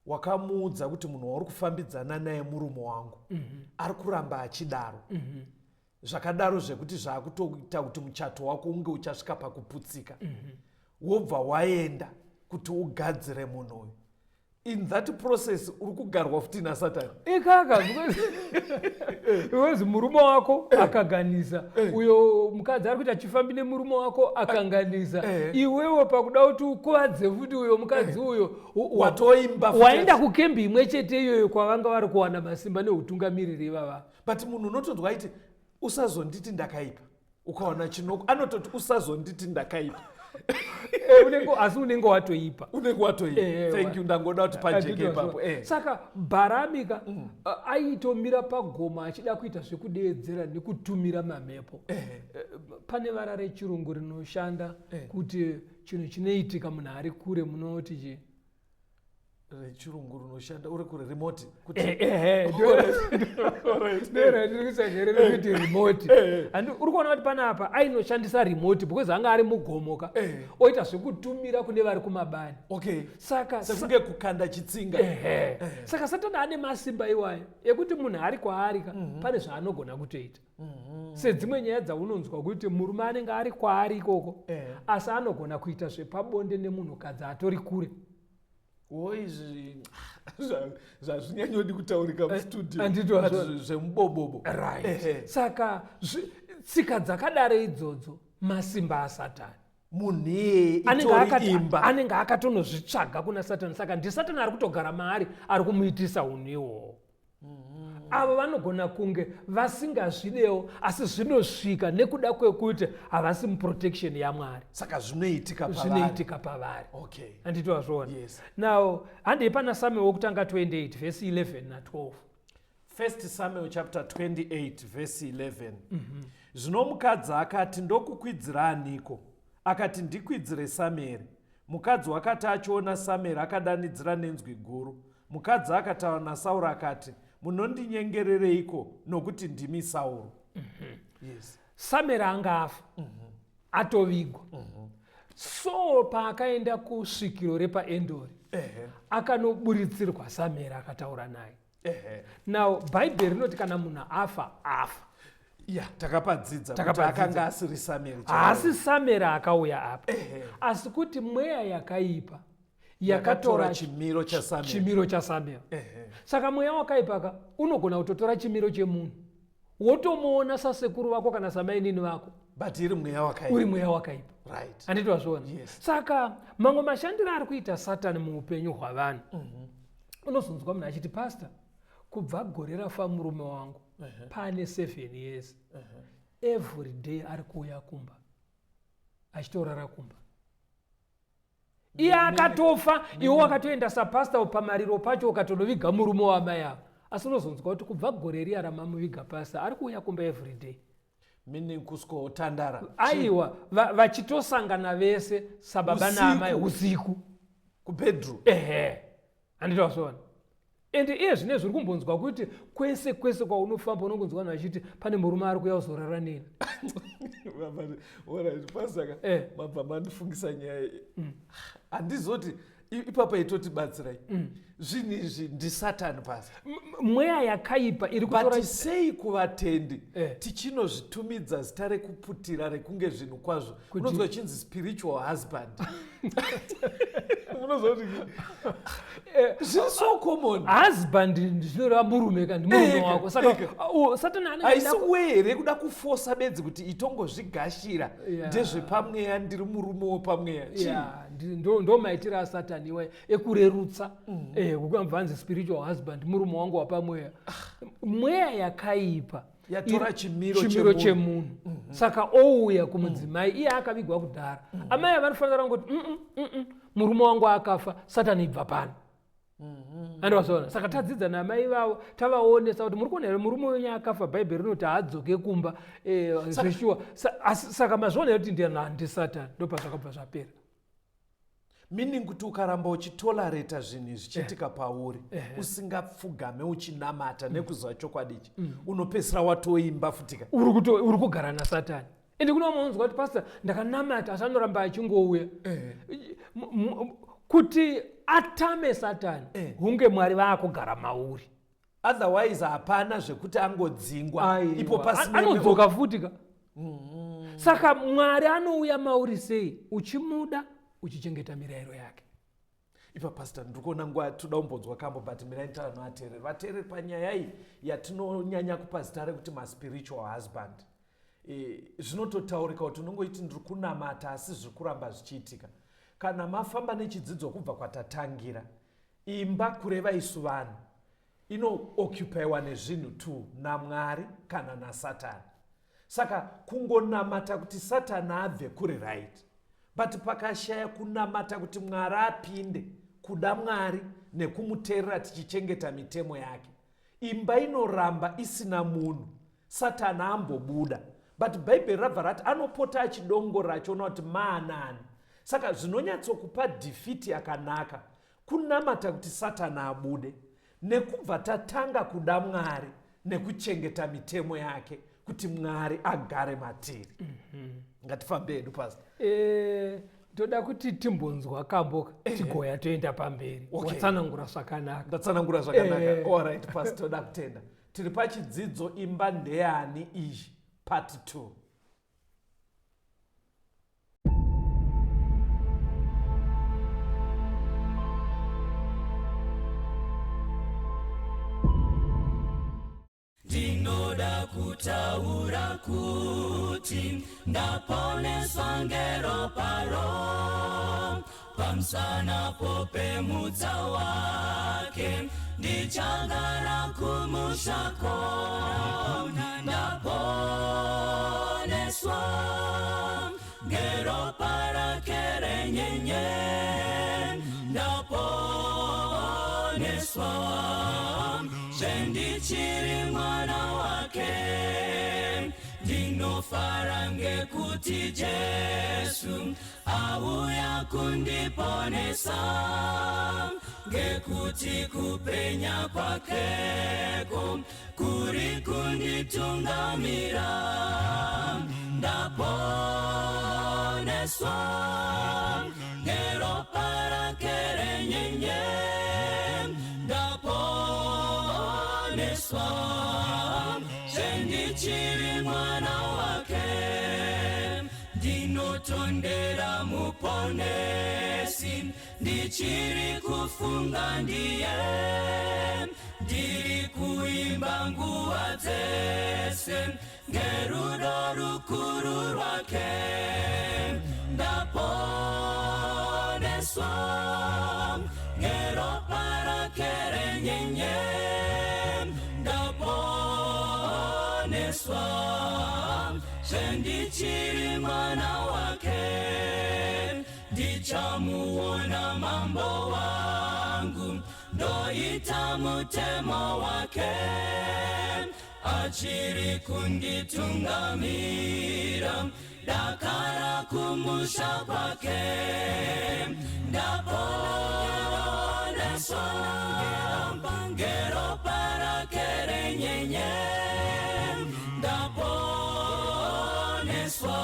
wakamuudza kuti munhu wauri kufambidzana naye murume wangu, ari kuramba achidaro zvakadaro, zvekuti zvaakutoita kuti muchato wako unge uchasvika pakuputsika. Wobva waenda kuti ugadzire munhu uyu. In that process uri kugarwa futi naSatani. Ikaka, because murume wako akaganisa, uyo mukadzi ari kuita chifambi nemurume wako akanganisa, iwewe pakuda kuti ukuvadze futi uyo mukadzi uyo, Watoimba futi. Waenda kukembi imwe chete iyoyo kwavanga vari kuwana masimba neutungamiriri ivava. But munhu unotonzwa aiti, "Usazonditi ndakaipa." Ukaona chinoko anototi, "Usazonditi ndakaipa." Asi unenge watoipa. Unenge watoipa. Thank you, ndangoda kuti pajeke ipapo. Saka Bharamika aitomira pagomo achida kuita zvekudeedzera nekutumira mamhepo. Pane vara rechirungu rinoshanda kuti chinhu chinoitika munhu ari kure, munoti chii? Rechirungu rinoshanda uri kure, remote kuti Ehe, ndorekuti remote. Handi uri kuona kuti panapa ainoshandisa remote because anga ari mugomoka, oita zvekutumira kune vari kumabani. Saka Sekunge kukanda chitsinga. Ehe. Saka Satani ane masimba iwayo ekuti munhu ari kwaari ka, pane zvaanogona kutoita, sedzimwe nyaya dzaunonzwa kuti murume anenge ari kwaari ikoko, asi anogona kuita zvepabonde nemunhukadzi atori kure. Wo, izvi zvazvinyanyodi kutaurika mustudio. Handiti wazvo- But zvemubobobo. Saka tsika dzakadaro idzodzo masimba aSatani. Munhu iyeye Anenge itori imba. Anenge akatonozvitsvaga kuna Satani, saka ndiSatani ari kutogara maari, ari kumuitisa unhu ihwohwo. Avo vanogona kunge vasingazvidewo, asi zvinosvika nekuda kwekuti havasi muprotection yaMwari. Saka zvinoitika pavari. Zvinoitika pavari. Handiti wazviona? Yes. Now handei pana Samuel wokutanga 28 vhesi 11 na12. First Samuel chapter 28 verse 11. Zvino mukadzi akati, "Ndokukwidzira aniko?" Akati, "Ndikwidzire Samueri." Mukadzi wakati achiona Samueri, akadanidzira nenzwi guru. Mukadzi akataura naSauro akati, Munondinyengerereiko nokuti ndimi Sauro? Yes. Samueri anga afa, atovigwa. Saul paakaenda kusvikiro repaEndori, akanoburitsirwa Samueri, akataura naye. Now Bhaibheri rinoti kana munhu afa, afa. Ya, takapadzidza kuti Takapadzidza. akanga asiri Samueri chaiye. Haasi Samueri akauya apa, asi kuti mweya yakaipa yakatora yakatora chimiro chaSamueri. Chimiro chaSamuel. Saka mweya wakaipa ka unogona kutotora chimiro chemunhu, wotomuona sasekuru vako kana samainini vako, but iri mweya wakaipa. Uri mweya wakaipa. Handiti wazviona? Yes. Saka mamwe mashandiro ari kuita Satani muupenyu hwavanhu, unozonzwa munhu achiti, "Pastor, kubva gore rafa murume wangu, paane 7 years, every day ari kuuya kumba achitorara kumba." Iye akatofa, iwe wakatoenda sapastor pamariro pacho, ukatonoviga murume wamai ava, asi unozonzwa kuti kubva gore riya ramamuviga, pastor, ari kuuya kumba every day. Meaning kusvikotandara? Aiwa, vachitosangana vese sababa Usiku. naamai usiku. Kubedroom? Ehe, handiti wazviona? Ende iye zvine zviri kumbonzwa kuti kwese kwese kwaunofamba unongonzwa vanhu vachiti pane murume ari kuuya kuzorara neni. Alright, pasaka. Mabva mandifungisa nyaya iyi. Handizoti ipapa itotibatsirai, zvinhu izvi ndisatani, pastor? Mweya yakaipa iri kutora. But sei kuvatendi tichinozvitumidza zita rekuputira rekunge zvinhu kwazvo? Unonzwa chinzi spiritual husband, unozwa kuti zviri so common. Husband zvinoreva murume ka, ndimurume wako. Saka Satani anenge Haisi achida way here kuda kufosa bedzi kuti itongozvigashira? Ndezvepamweya, ndiri murume wepamweya. Chii? Yeah, ndo maitiro asatani iwayo ekurerutsa. Kukambva anzi spiritual husband, murume wangu wapamweya. Mweya yakaipa Yatora chimiro chimiro chemunhu. Chemunhu. Saka ouya kumudzimai, iye akavigwa kudhara. Amai vanofanira kungoti, murume wangu akafa, Satani ibva pano." Andowazvaona? Saka tadzidza namai vavo, tavaonesa kuti muri kuona here murume wenyu akafa, Bhaibheri rinoti haadzoke kumba. Zveshuwa. Saka mazviona here kuti ndisatani? Ndopazvakabva zvapera. Meaning kuti ukaramba uchitolerata zvinhu izvi zvichiitika pauri, usingapfugame uchinamata nekuziva chokwadi ichi, unopedzisira watoimba futika. Uri kugara nasatani. Ende kuna vamwe vanonzwa kuti, "Pastor, ndakanamata asi anoramba achingouya." Kuti atame Satani, hunge Mwari vaakugara mauri. Otherwise hapana zvekuti angodzingwa. Aiwa. Ipo pasina. Anodzoka futi ka. Saka Mwari anouya mauri sei? Uchimuda, uchichengeta mirayiro yake. Ipa pastor, ndiri kuona nguva toda kumbonzwa kambo, but mirai nditaura nevateereri. Vateereri, panyaya iyi yatinonyanya kupa zita rekuti maspiritual husband, zvinototaurika kuti unongoiti ndiri kunamata asi zviri kuramba zvichiitika. Kana mafamba nechidzidzo kubva kwatatangira, imba, kureva isu vanhu, inooccupyiwa nezvinhu two, naMwari kana nasatani. Saka kungonamata kuti Satani abve kuri right, but pakashaya kunamata kuti Mwari apinde, kuda Mwari nekumuteerera tichichengeta mitemo yake, imba inoramba isina munhu. Satani ambobuda, but Bhaibheri rabva rati anopota achidongorera achiona kuti maanani. Saka zvinonyatsokupa defeat yakanaka kunamata kuti Satani abude, nekubva tatanga kuda Mwari nekuchengeta mitemo yake kuti Mwari agare matiri. Ngatifambe hedu, pastor. Toda kuti timbonzwa kambo, tigoya toenda pamberi. Watsanangura zvakanaka. Ndatsanangura zvakanaka? Alright, pastor, toda kutenda. Tiri pachidzidzo "Imba ndeyani iyi", part 2. Ndinoda kutaura kuti ndaponeswa ngeroparo, pamusana popemutsa wake ndichagara kumushako. Ndaponeswa ngeropa rake renyenye, ndaponeswa zvendichiri mwana wake. Ndinofara ngekuti Jesu auya kundiponesa. Ngekuti kupenya kwakeko kuri kunditungamira. Ndaponeswa ngeropa rake renyenye. Ndaponeswa zvendichiri mwana wake. Ndinotondera muponesi, ndichiri kufunga ndiye. Ndiri kuimba nguva dzese ngerudo rukuru rwake. Ndaponeswa ngeropa rake renyenye. Ndaponeswa zvendichiri mwana wake. Ndichamuona mambo wangu, ndoita mutemo wake. Achiri kunditungamira dakara kumusha kwake. Ndaponeswa ngeropa rake renyenye. Ndaponeswa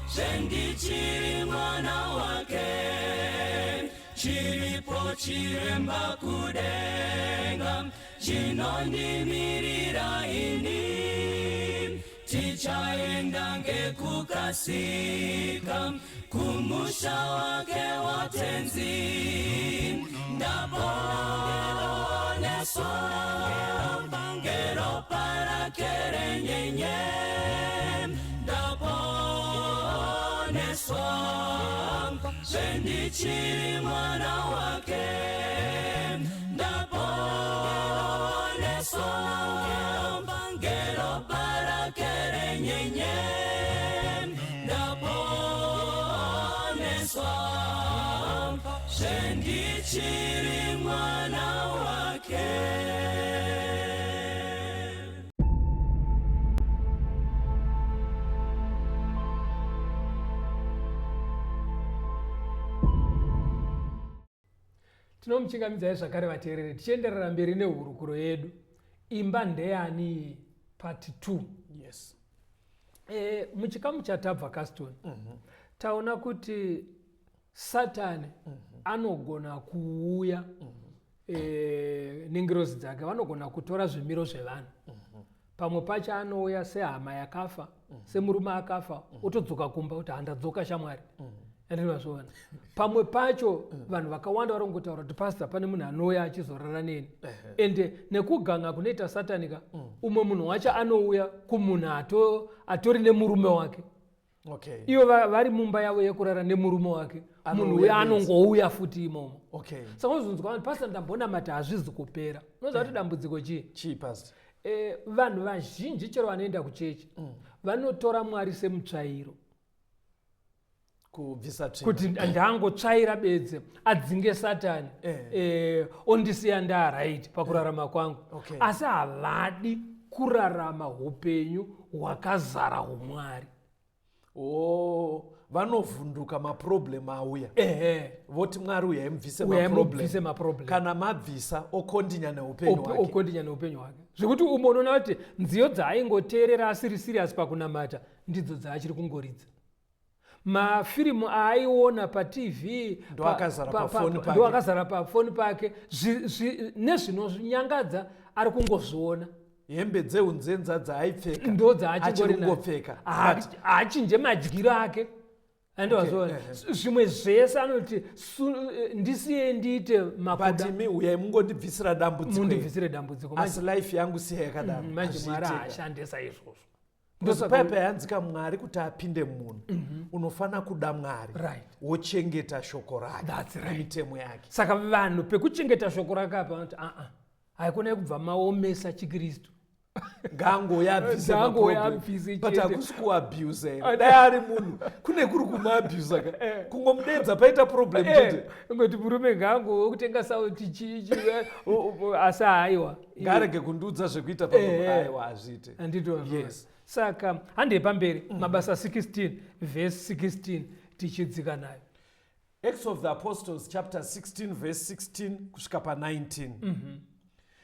zvendichiri mwana wake. Chiripo chiremba kudenga chinondimirira ini. Tichaenda ngekukasika kumusha wake watenzi. Ndaponeswa ngeropa rake renyenye. Ndaponeswa zvendichiri mwana wake. Ndaponeswa ngeropa rake renyenye. Ndaponeswa zvendichiri mwana wake. Tinomuchingamidzai zvakare vateereri, tichienderera mberi nehurukuro yedu. Imba ndeyani part 2. Yes. Muchikamu chatabva, Caston, taona kuti Satani anogona kuuya nengirozi dzake, vanogona kutora zvimiro zvevanhu. Pamwe pacho anouya sehama yakafa, semurume akafa, otodzoka kumba kuti handadzoka shamwari. Andinozviona. Pamwe pacho vanhu vakawanda vari kungotaura kuti pastor, pane munhu anouya achizorara neni. Ende nekuganga kunoita Satani ka, umwe munhu wacho anouya kumunhu atori nemurume wake. Ivo vari mumba yavo yekurara nemurume wake, Anouya munhu uya bedzi. anongouya futi imomo. Saka unozonzwa vanhu, pastor, ndambonamata hazvizi kupera. Unoziva kuti dambudziko chii? Chii, pastor? Vanhu vazhinji chero vanoenda kuchechi vanotora Mwari semutsvairo. Kubvisa tsvina. Kuti ndangotsvaira bedze adzinge Satani, ondisiya ndaright pakurarama kwangu. Asi havadi kurarama upenyu hwakazara humwari. Oh, vanovhunduka maproblem auya. Voti Mwari uyai mubvise Uyai maproblem. mubvise maproblem. Kana mabvisa okondinya neupenyu hwake. Okondinya neupenyu hwake. Zvekuti umwe unoona kuti nziyo dzaaingoteerera asiri serious pakunamata ndidzo dzaachiri kungoridza. Mafirimu aaiona paTV Ndo akazara pafoni pake. Ndo akazara pafoni pake. Nezvinonyangadza ari kungozviona. Hembe dzeunzenza dzaaipfeka ndo dzaachingori achiri nadzo. kungopfeka. But Haachinje madyiro ake. Andowazviona. Zvimwe zvese anoti ndisiye ndiite makuda. But imi uyai mungondibvisira dambudziko. Mundibvisire dambudziko. Asi life yangu siya yakadaro. Manje Mwari Hazviiteka. haashandisa izvozvo. Ndosaka Ndosaka paya payanzika Mwari kuti apinde munhu, unofana kuda Mwari, wochengeta shoko rake, That's right. nemitemo yake. Saka vanhu pekuchengeta shoko rake apa vanoti aa, haikona kubva maomesa chiKristu. Ngangouya abvise Ngangouya maproblem. abvise But chete. hakusi kuabuse here? Dai ari munhu kune kuri kumuabuse ka, kungomudedza paita problem chete. Ngoti murume ngango kutenga sauti chichi, asi haiwa. Ngaarege kundiudza zvekuita pano. Aiwa, hazviite. Handito. Yes. Saka handei pamberi, Mabasa 16 verse 16 tichidzika nayo. Acts of the Apostles chapter 16 verse 16 kusvika pa19.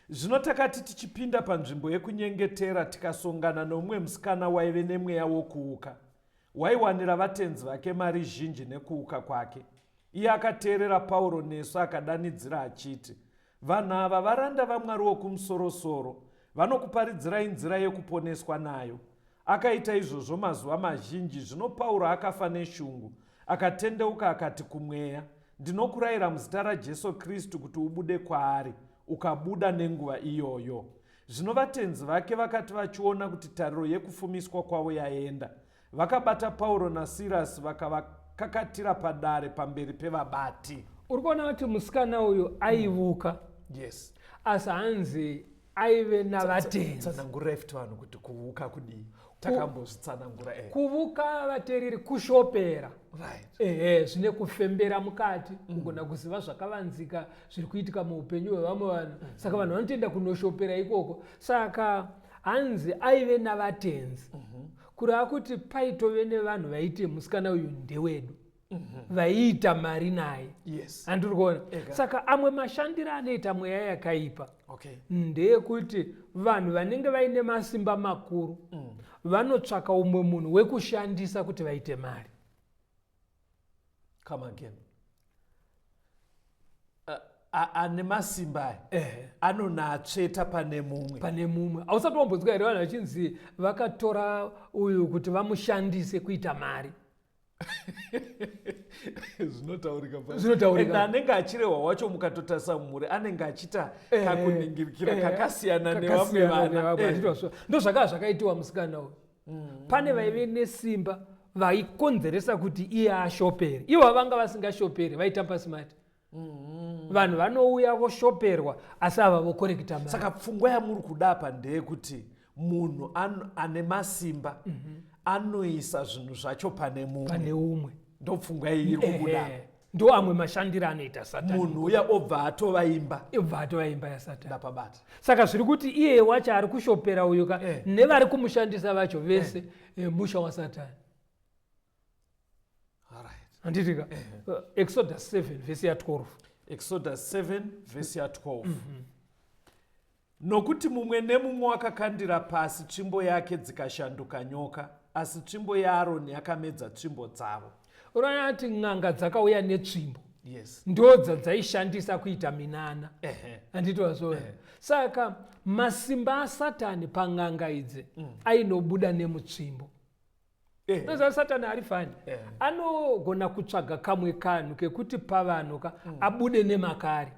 Zvino takati tichipinda panzvimbo yekunyengetera tikasongana nomumwe musikana waive nemweya wokuuka. Waiwanira vatenzi vake mari zhinji nekuuka kwake. Iye akateerera Pauro nesu akadanidzira achiti, Vanhu ava varanda vaMwari Wokumusorosoro, vanokuparidzirai nzira yekuponeswa nayo. Akaita izvozvo mazuva mazhinji, zvino Pauro akafa neshungu, akatendeuka akati kumweya, Ndinokurayira muzita raJesu Kristu kuti ubude kwaari. Ukabuda nenguva iyoyo. Zvino vatenzi vake vakati vachiona kuti tariro yekufumiswa kwavo yaenda, vakabata Pauro naSirasi vakavakakatira padare pamberi pevabati. Uri kuona kuti musikana uyu aivuka. Yes. Asi hanzi aive navatenzi. Tsanangurai futi vanhu kuti kuvuka kudii. Takambozvitsanangura eh. Kuvuka vatereri kushopera. Right. Ehe, zvine kufembera mukati, kugona kuziva zvakavanzika zviri kuitika muupenyu hwevamwe vanhu. Saka vanhu vanotoenda kunoshopera ikoko. Saka hanzi aive navatenzi. Kureva kuti paitove nevanhu vaiti musikana uyu ndewedu. Vaiita mari naye. Yes. Handiri kuona. Ega. Saka amwe mashandiro anoita mweya yakaipa. Okay. Ndeyekuti vanhu vanenge vaine masimba makuru vanotsvaka umwe munhu wekushandisa kuti vaite mari. Come again. Ane masimba aya anonatsveta pane mumwe. Pane mumwe. Hausati wambonzwa here vanhu vachinzi vakatora uyu kuti vamushandise kuita mari? Zvinotaurika. Zvinotaurika. And anenge achirehwa wacho mukatotarisa mumhuri anenge achiita kakuningirikira kakasiyana nevamwe Kakasiyana vana. nevamwe, achitwa so. Ndozvakava zvakaitiwa musikana uyu. Pane vaive nesimba vaikonzeresa kuti iye ashopere. Ivo vanga vasingashopere, vaitamba smart. Vanhu vanouya voshoperwa asi ava vokorekta mari. Saka pfungwa yamuri kuda apa ndeyekuti munhu ane masimba anoisa zvinhu zvacho pane mumwe. Pane umwe. Ndopfungwa iyi iri kubuda. Ndo amwe mashandiro anoita Satani. Munhu uya obva atova imba. Obva atova imba yaSatani. Ndapabata. Saka zviri kuti iye wacho ari kushopera uyu ka nevari kumushandisa vacho vese musha waSatani. All right. Handiti ka? Exodus 7 verse ya 12. Exodus 7 verse ya 12. Nokuti mumwe nemumwe wakakandira pasi tsvimbo yake dzikashanduka nyoka, asi tsvimbo yaAroni yakamedza tsvimbo dzavo. Unoona kuti n'anga dzakauya netsvimbo. Yes. Ndo dzadzaishandisa kuita minana. Handiti wazviona? Saka masimba aSatani pan'anga idzi ainobuda nemutsvimbo. Unoziva Satani ari fani. Anogona kutsvaga kamwe kanhu kekuti pavanhu ka abude nemakari.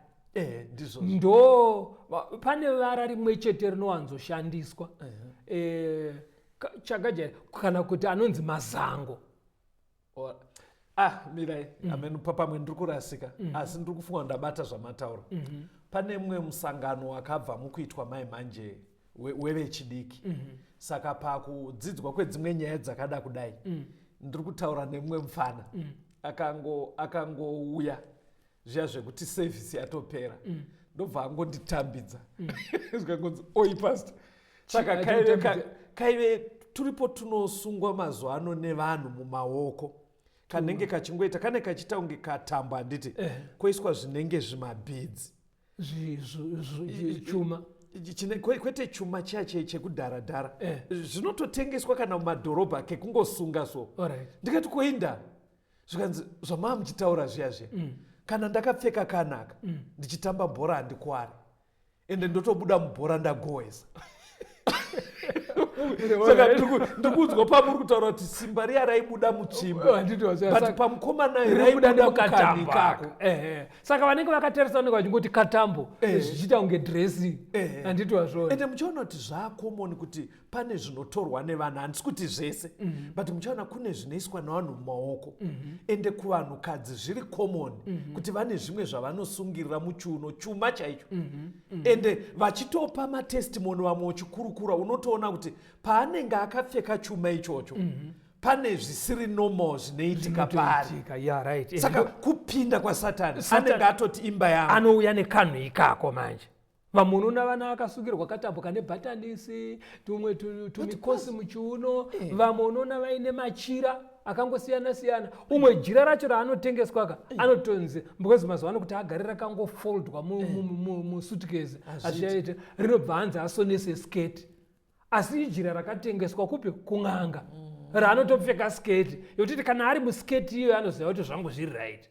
Ndizvo. Ndo pane vara rimwe chete rinowanzoshandiswa. Chakajaira kana kuti anonzi mazango. Mirai. Amen, pamwe ndiri kurasika, asi ndiri kufunga ndabata zvamataura. Pane mumwe musangano wakabva mukuitwa mai manje wevechidiki. Saka pakudzidzwa kwedzimwe nyaya dzakada kudai, ndiri kutaura nemumwe mufana akangouya zviya zvekuti service yatopera. Ndobva angonditambidza. Zvikangonzi oi pastor. Saka kaive turipo tunosungwa mazuva ano nevanhu mumaoko. Kanenge kachingoita, kane kachiita kunge katambo handiti, koiswa zvinenge zvimabhidzi. Chuma. Kwete chuma chiya chekudhara-dhara. Zvinototengeswa kana mumadhorobha kekungosunga so. Ndikati koinda. Zvikanzi zvamava muchitaura zviya zviya. Kana ndakapfeka kanaka, ndichitamba bhora handikuwari. Ende ndotobuda mubhora ndagohwesa. Saka ndiri kuudzwa pamuri kutaura kuti simba riya raibuda mutsvimbo. Handiti waziva, But saka pamukomana riri raibuda kubuda nemukatambo mukanikako. aka. Saka vanenge vakatarisa vanenge vachingoti katambo, zvichiita kunge dressing. Handiti wazviona. Ende muchaona kuti zvaacommon kuti pane zvinotorwa nevanhu, handisi kuti zvese, but muchaona kune zvinoiswa nevanhu mumaoko. Ende kuvanhukadzi zviri common kuti vane zvimwe zvavanosungirira muchiuno, chuma chaicho. Ende vachitopa matestimony vamwe uchikurukura, unotoona kuti paanenge akapfeka chuma ichocho, pane zvisiri normal zvinoitika paari. Zvinotoitika, yeah, right. Saka kupinda kwaSatani, Satan anenge atoti imba yangu. Anouya nekanhu ikako manje. Vamwe unoona vana akasungirwa katambo kane bhatanisi, tumwe tumikosi muchiuno. Vamwe unoona vaine machira. akangosiyana siyana. Umwe jira racho raanotengeswa ka anotonzi, because mazuva ano kuti agare rakangofoldwa musuitcase, azvichaita, rinobva hanzi asonese sketi, asi ijira rakatengeswa kupi? Kun'anga. Raanotopfeka sketi yekutiti kana ari musketi iyoyo anoziva kuti zvangu zviri right.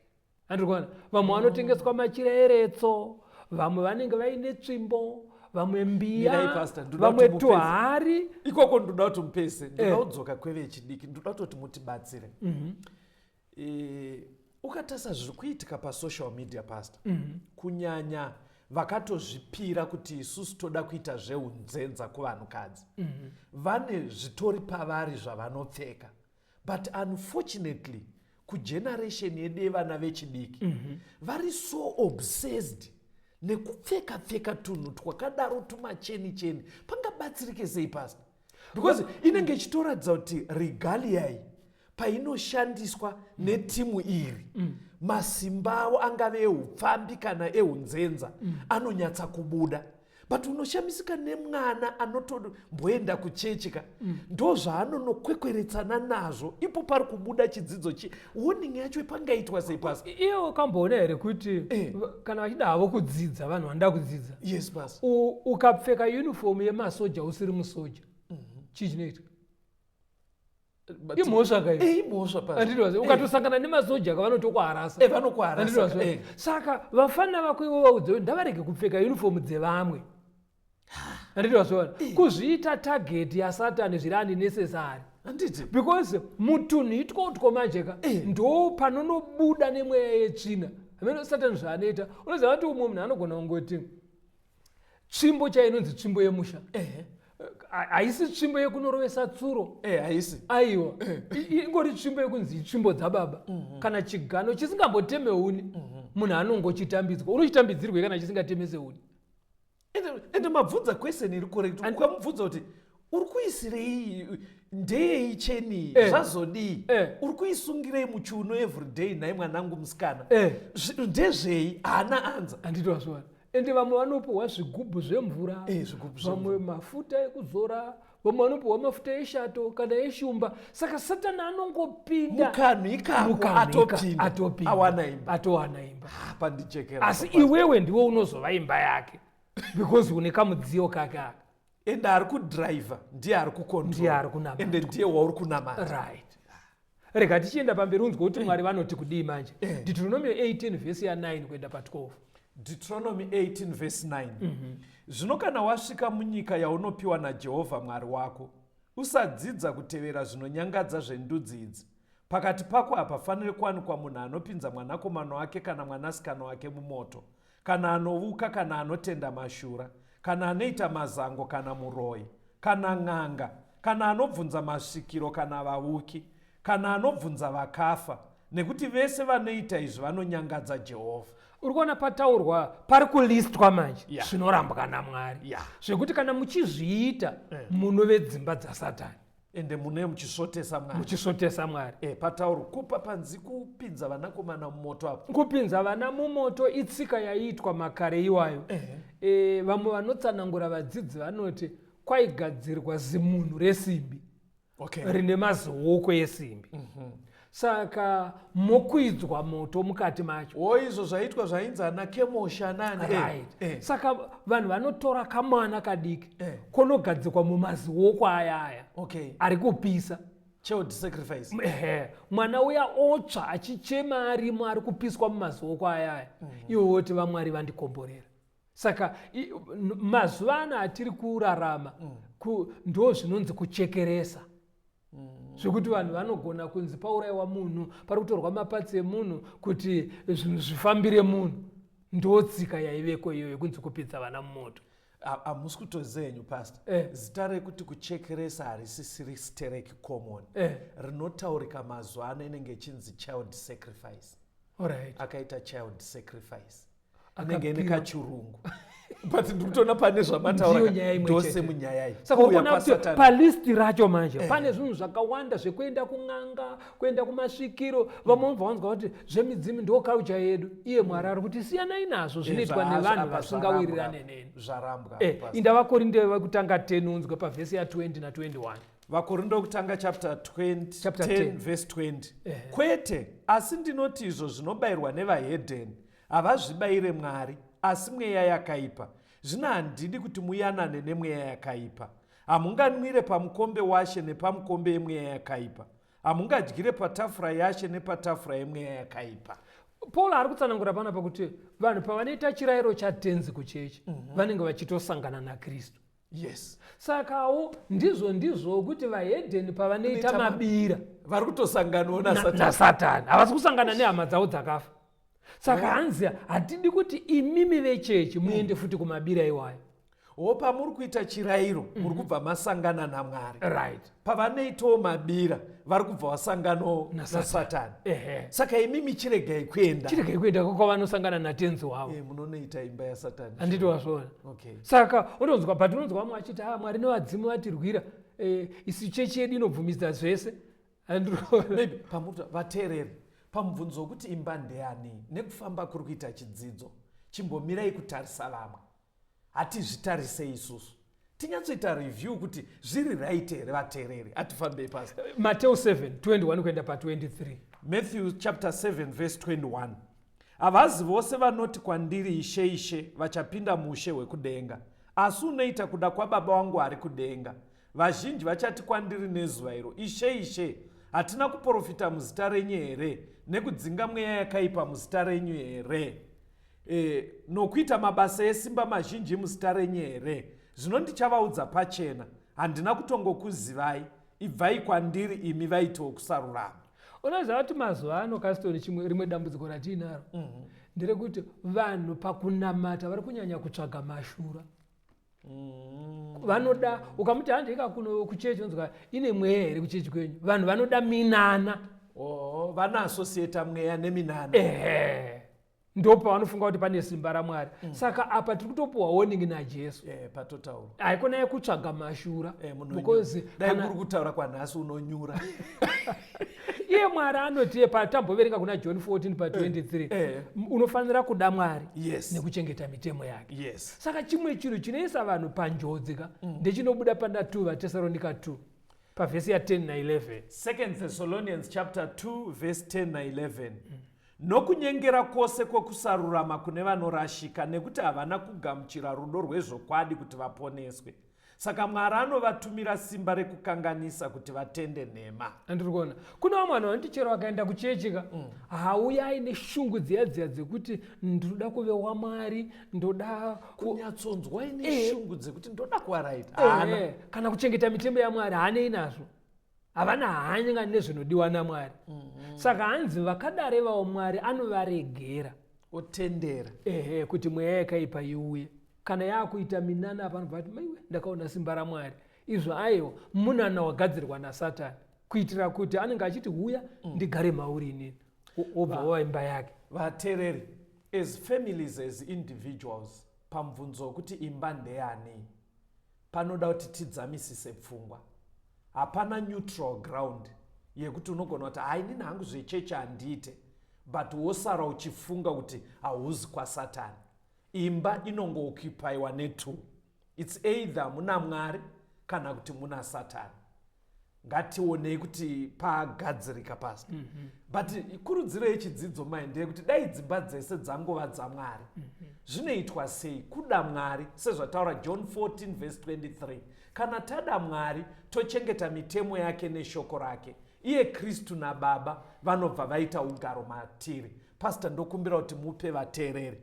Andiri kuona vamwe vanotengeswa machira eretso, vamwe vanenge vaine tsvimbo, vamwe mbiya, Mirai, Pastor, ndoda vamwe kuti mupedze. tuhari. Ikoko ndoda kuti mupese, ndoda kudzoka kwevechidiki, ndoda kutoti mutibatsire. Ukatarisa zviri kuitika pasocial media, pastor, kunyanya vakatozvipira kuti isusu toda kuita zveunzenza kuvanhukadzi, vane zvitori pavari zvavanopfeka, but unfortunately kugeneration yedu yevana vechidiki vari so obsessed nekupfeka pfeka tunhu twakadaro, tumacheni cheni. Pangabatsirike sei, pastor? Because inenge ichitoratidza kuti regalia iyi painoshandiswa netimu iri, masimba avo angave eupfambi kana eunzenza anonyatsa kubuda. But unoshamisika nemwana anotomboenda kuchechi ka, ndo zvaanonokwekweretsana nazvo ipo pari kubuda chidzidzo chi warning yacho pangaitwa sei, pastor? Iye wakamboona here kuti kana vachida havo kudzidza, vanhu vanoda kudzidza, Yes, pastor. Ukapfeka uniform yemasoja usiri musoja, chii chinoitika? Imhosva ka iyo? Imhosva, pastor. Andinoziva, ukatosangana nemasoja ka, vanotokuharasa. Vanokuharasa. Andinoziva. Saka vafana vako ivo vaudze kuti ndavarege kupfeka uniform dzevamwe. Andinoziva, kuzviita target yaSatani zviri unnecessary. Handiti? Because mutunhu itwotwo manje ka, ndo panonobuda nemweya yetsvina. Hameno Satani zvaanoita. Unoziva kuti umwe munhu anogona kungoti tsvimbo chaiyo inonzi tsvimbo yemusha, haisi tsvimbo yekunorovesa tsuro. Haisi. Aiwa, ingori tsvimbo yekunzi itsvimbo dzababa, kana chigano chisingamboteme huni, munhu anongochitambidzwa. Unochitambidzirwe kana chisingatemese huni? Ende mabvunza question iri correct. Ukamubvunza kuti uri kuisirei, ndeyei cheni, zvazodii, uri kuisungirei muchiuno everyday, nhai mwanangu musikana, ndezvei, haana answer. Handiti wazviona? Ende vamwe vanopiwa zvigubhu zvemvura, Zvigubhu. vamwe mafuta ekuzora, vamwe vanopiwa mafuta eshato kana eshumba. Saka Satani anongopinda mukanhu ikako. Mukanhu Atopinda. Atopinda. Awana imba. Atowana imba. Pandichekera. Asi iwewe ndiwe unozova imba yake because une kamudziyo kake aka. Ende ari kudhiraivha ndiye ari kucontrol. Ndiye ari kunamata. Ende ndiye wauri kunamata. Right, rega tichienda pamberi unzwe kuti Mwari vanoti kudii manje. Deuteronomy 18 vhesi ya9 kuenda pa12. Deuteronomy 18 verse 9: Zvino kana wasvika munyika yaunopiwa naJehovha Mwari wako, usadzidza kutevera zvinonyangadza zvendudzi idzi. Pakati pako hapafaniri kuwanikwa munhu anopinza mwanakomana wake kana mwanasikana wake mumoto, kana anovuka, kana anotenda mashura, kana anoita mazango, kana muroyi, kana n'anga, kana anobvunza masvikiro kana vavuki, kana anobvunza vakafa, nekuti vese vanoita izvi vanonyangadza Jehovha. Uri kuona pataurwa pari kulistwa manje zvinorambwa naMwari, zvekuti kana muchizviita munove dzimba dzaSatani. Ende mune muchisvotesa Mwari. Muchisvotesa Mwari. Patauro kupa panzi kupinza vanakomana mumoto apo. Kupinza vana mumoto itsika yaiitwa makare iwayo. Vamwe vanotsanangura, vadzidzi vanoti kwaigadzirwa zimunhu resimbi rine mazioko esimbi, saka mokwidzwa moto mukati macho. O, izvo zvaitwa zvainzi ana Kemosha nani. Right. Saka vanhu vanotora kamwana kadiki, konogadzikwa mumazioko aya aya ari kupisa. Child sacrifice. Ehe, mwana uya otsva achichema arimo, ari kupiswa mumazioko aya aya. Iwo woti vaMwari vandikomborera. Saka mazuva ano atiri kurarama, ndo zvinonzi kuchekeresa, zvekuti vanhu vanogona kunzi paurayiwa munhu, pari kutorwa maparts emunhu kuti zvinhu zvifambire munhu. Ndo tsika yaiveko iyoyo yekunzi kupinza vana mumoto. Hamusi kutoziva henyu, pastor. Zita rekuti kuchekeresa harisisiri sterek common. Rinotaurika mazuva ano inenge ichinzi child sacrifice. Akaita child sacrifice inenge ine Akapira. kachirungu, but ndikutoona pane zvamataura. Ndiyo nyaya imwe Ndose chete. munyaya iyi. Saka Kuuya urikuona kuti kwaSatani. palisti racho manje pane zvinhu zvakawanda zvekuenda kun'anga, kuenda kumasvikiro. Vamwe vobva vanzwa kuti zvemidzimu ndo culture yedu. Iye Mwari ari kuti siyanai nazvo, zvinoitwa nevanhu Apa vasingawirirane zvarambwa. neni. Zvarambwa, pastor. Inda vaKorinde vekutanga 10, unzwe pavhesi ya20 na21. Vakorindo wekutanga chapter 20, Chapter 10 10. verse 20. Ehe. Kwete, asi ndinoti izvo zvinobayirwa nevahedheni havazvibayire Mwari, asi mweya yakaipa. Zvino handidi kuti muyanane nemweya yakaipa. Hamunganwire pamukombe waShe nepamukombe yemweya yakaipa. Hamungadyire patafura yaShe nepatafura yemweya yakaipa. Paul ari kutsanangura panapa kuti vanhu pavanoita chirayiro chaTenzi kuchechi, vanenge vachitosangana naKristu. Sakawo ndizvo kuti vahedheni pavanoita Vanoita mabira, vari kutosanganawo naSatani. Nasatani, havasi kusangana nehama dzavo dzakafa. Saka hanzi hatidi kuti imimi vechechi muende futi kumabira iwayo. Wo pamuri kuita chirayiro, muri kubva masangana naMwari. Pavanoitawo mabira, vari kubva vasanganawo naSatani. naSatani. Saka imimi chiregai kuenda. Chiregai kuenda kwavanosangana naTenzi wavo. Munonoita imba yaSatani. Handiti wazviona? Okay. Saka unonzwa, but unonzwa vamwe vachiti, "Ha, Mwari nevadzimu vatirwira. Isu chechi yedu inobvumidza zvese." Maybe pamuta vateereri, pamubvunzo wekuti imba ndeyani, nekufamba kuri kuita chidzidzo, chimbomirai kutarisa vamwe, hatizvitarisei isusu, tinyatsoita review kuti zviri right here. Vateereri, hatifambei pasi. Mateo 7 21 kuenda pa23. Matthew chapter 7 verse 21: "Havazi vose vanoti kwandiri, 'Ishe, Ishe,' vachapinda muushe hwekudenga, asi unoita kuda kwaBaba wangu ari kudenga. Vazhinji vachati kwandiri nezuva iro, 'Ishe, Ishe, hatina kuprofita muzita renyu here, nekudzinga mweya yakaipa muzita renyu here, nokuita mabasa esimba mazhinji muzita renyu here?' Zvino ndichavaudza pachena, 'Handina kutongokuzivai. Ibvai kwandiri, imi vaiti wokusarurama.'" Unoziva kuti mazuva ano, Kastori, chimwe rimwe dambudziko ratiinaro nderekuti vanhu pakunamata vari kunyanya kutsvaga mashura. Vanoda, ukamuti handika kuno kuchechi, unzwa, "Ine mweya here kuchechi kwenyu?" Vanhu vanoda minana. Oh, vanoassociata mweya neminana. Ehe, ndo pavanofunga kuti pane simba raMwari. Saka apa tiri kutopuwa warning naJesu. Patotaurwa. Haikona yekutsvaga mashura. Because Because dai kana kuri kutaura kwanhasi, unonyura. Iye Mwari anoti, patamboverenga kuna John 14 pa23, unofanira kuda Mwari nekuchengeta mitemo yake. Saka chimwe chinhu chinoisa vanhu panjodzi ka ndechinobuda pana 2 vaTesaronika 2 pavhesi ya10 na11. Second Thessalonians chapter 2 verse 10 na11: "Nokunyengera kwose kwokusarurama kune vanorashika, nekuti havana kugamuchira rudo rwezvokwadi kuti vaponeswe. Saka Mwari anovatumira simba rekukanganisa kuti vatende nhema." Andiri kuona kune vamwe vanhu vanoti chero vakaenda kuchechi ka, hauya aine shungu dziya dziya dzekuti ndinoda kuve waMwari, ndoda Kunyatsonzwa ine shungu dzekuti ndoda kuva right, haana. Kana kuchengeta mitemo yaMwari haanei nazvo, havana hanya nezvinodiwa naMwari. Saka hanzi vakadarevawo Mwari anovaregera. Otendera. Ehe, kuti mweya yakaipa iuye. Kana yaakuita minana, panobva ati, "Maiwe, ndakaona simba raMwari." Izvo aiwa, munana wagadzirwa naSatani kuitira kuti anenge achiti, "Huya ndigare mauri inini." Wobva wava imba yake. Vateereri, as families, as individuals, pamubvunzo wekuti imba ndeyani, panoda kuti tidzamisise pfungwa. Hapana neutral ground yekuti unogona kuti, "Hai, inini hangu zvechechi handiite," but wosara uchifunga kuti hauzi kwaSatani. Imba inongooccupyiwa netwo. It's either muna Mwari kana kuti muna Satani. Ngationei kuti pagadzirika pasi. But kurudziro yechidzidzo mai ndeyekuti dai dzimba dzese dzangova dzaMwari. Zvinoitwa sei? Kuda Mwari, sezvataura John 14 verse 23. Kana tada Mwari, tochengeta mitemo yake neshoko rake, iye Kristu naBaba vanobva vaita ugaro matiri. Pastor, ndokumbira kuti mupe vateereri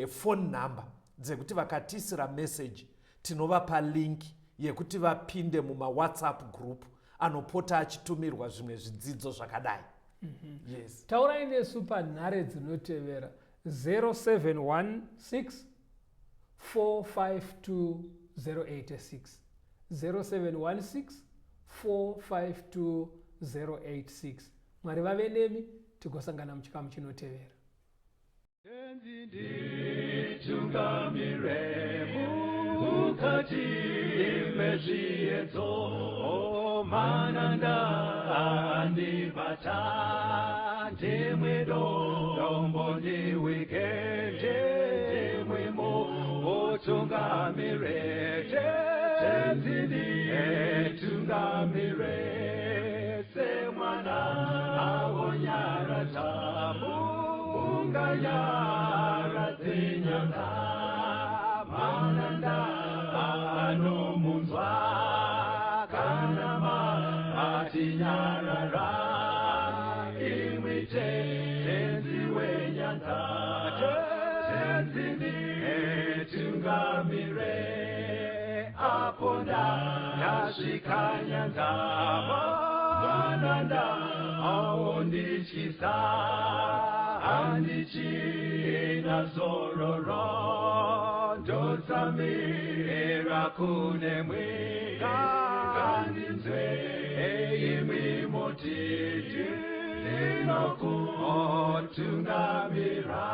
phone number dzekuti vakatisira message, tinovapa link yekuti vapinde mumawhatsapp group anopota achitumirwa zvimwe zvidzidzo zvakadai. Yes. Taurai nesu panhare dzinotevera: 0716 452 086, 0716 452 086. Mwari vave nemi, tigosangana muchikamu chinotevera. Tenzi nditungamire mukati mezviedzo, mananda andibata, ndimwe dombo ndiwike, ndimwimo utungamire. Tenzi. nditungamire semwana awonyaradza unganyaradze nyanza mananda anomunzwa kana matinyarara imwi tenzi wenyanza tenzi nditungamire apo ndasvika nyanza mananda aondityisa handichina zororo ndotsamira kunemwi ngandinzwe imwi motiti ndinokutungamira.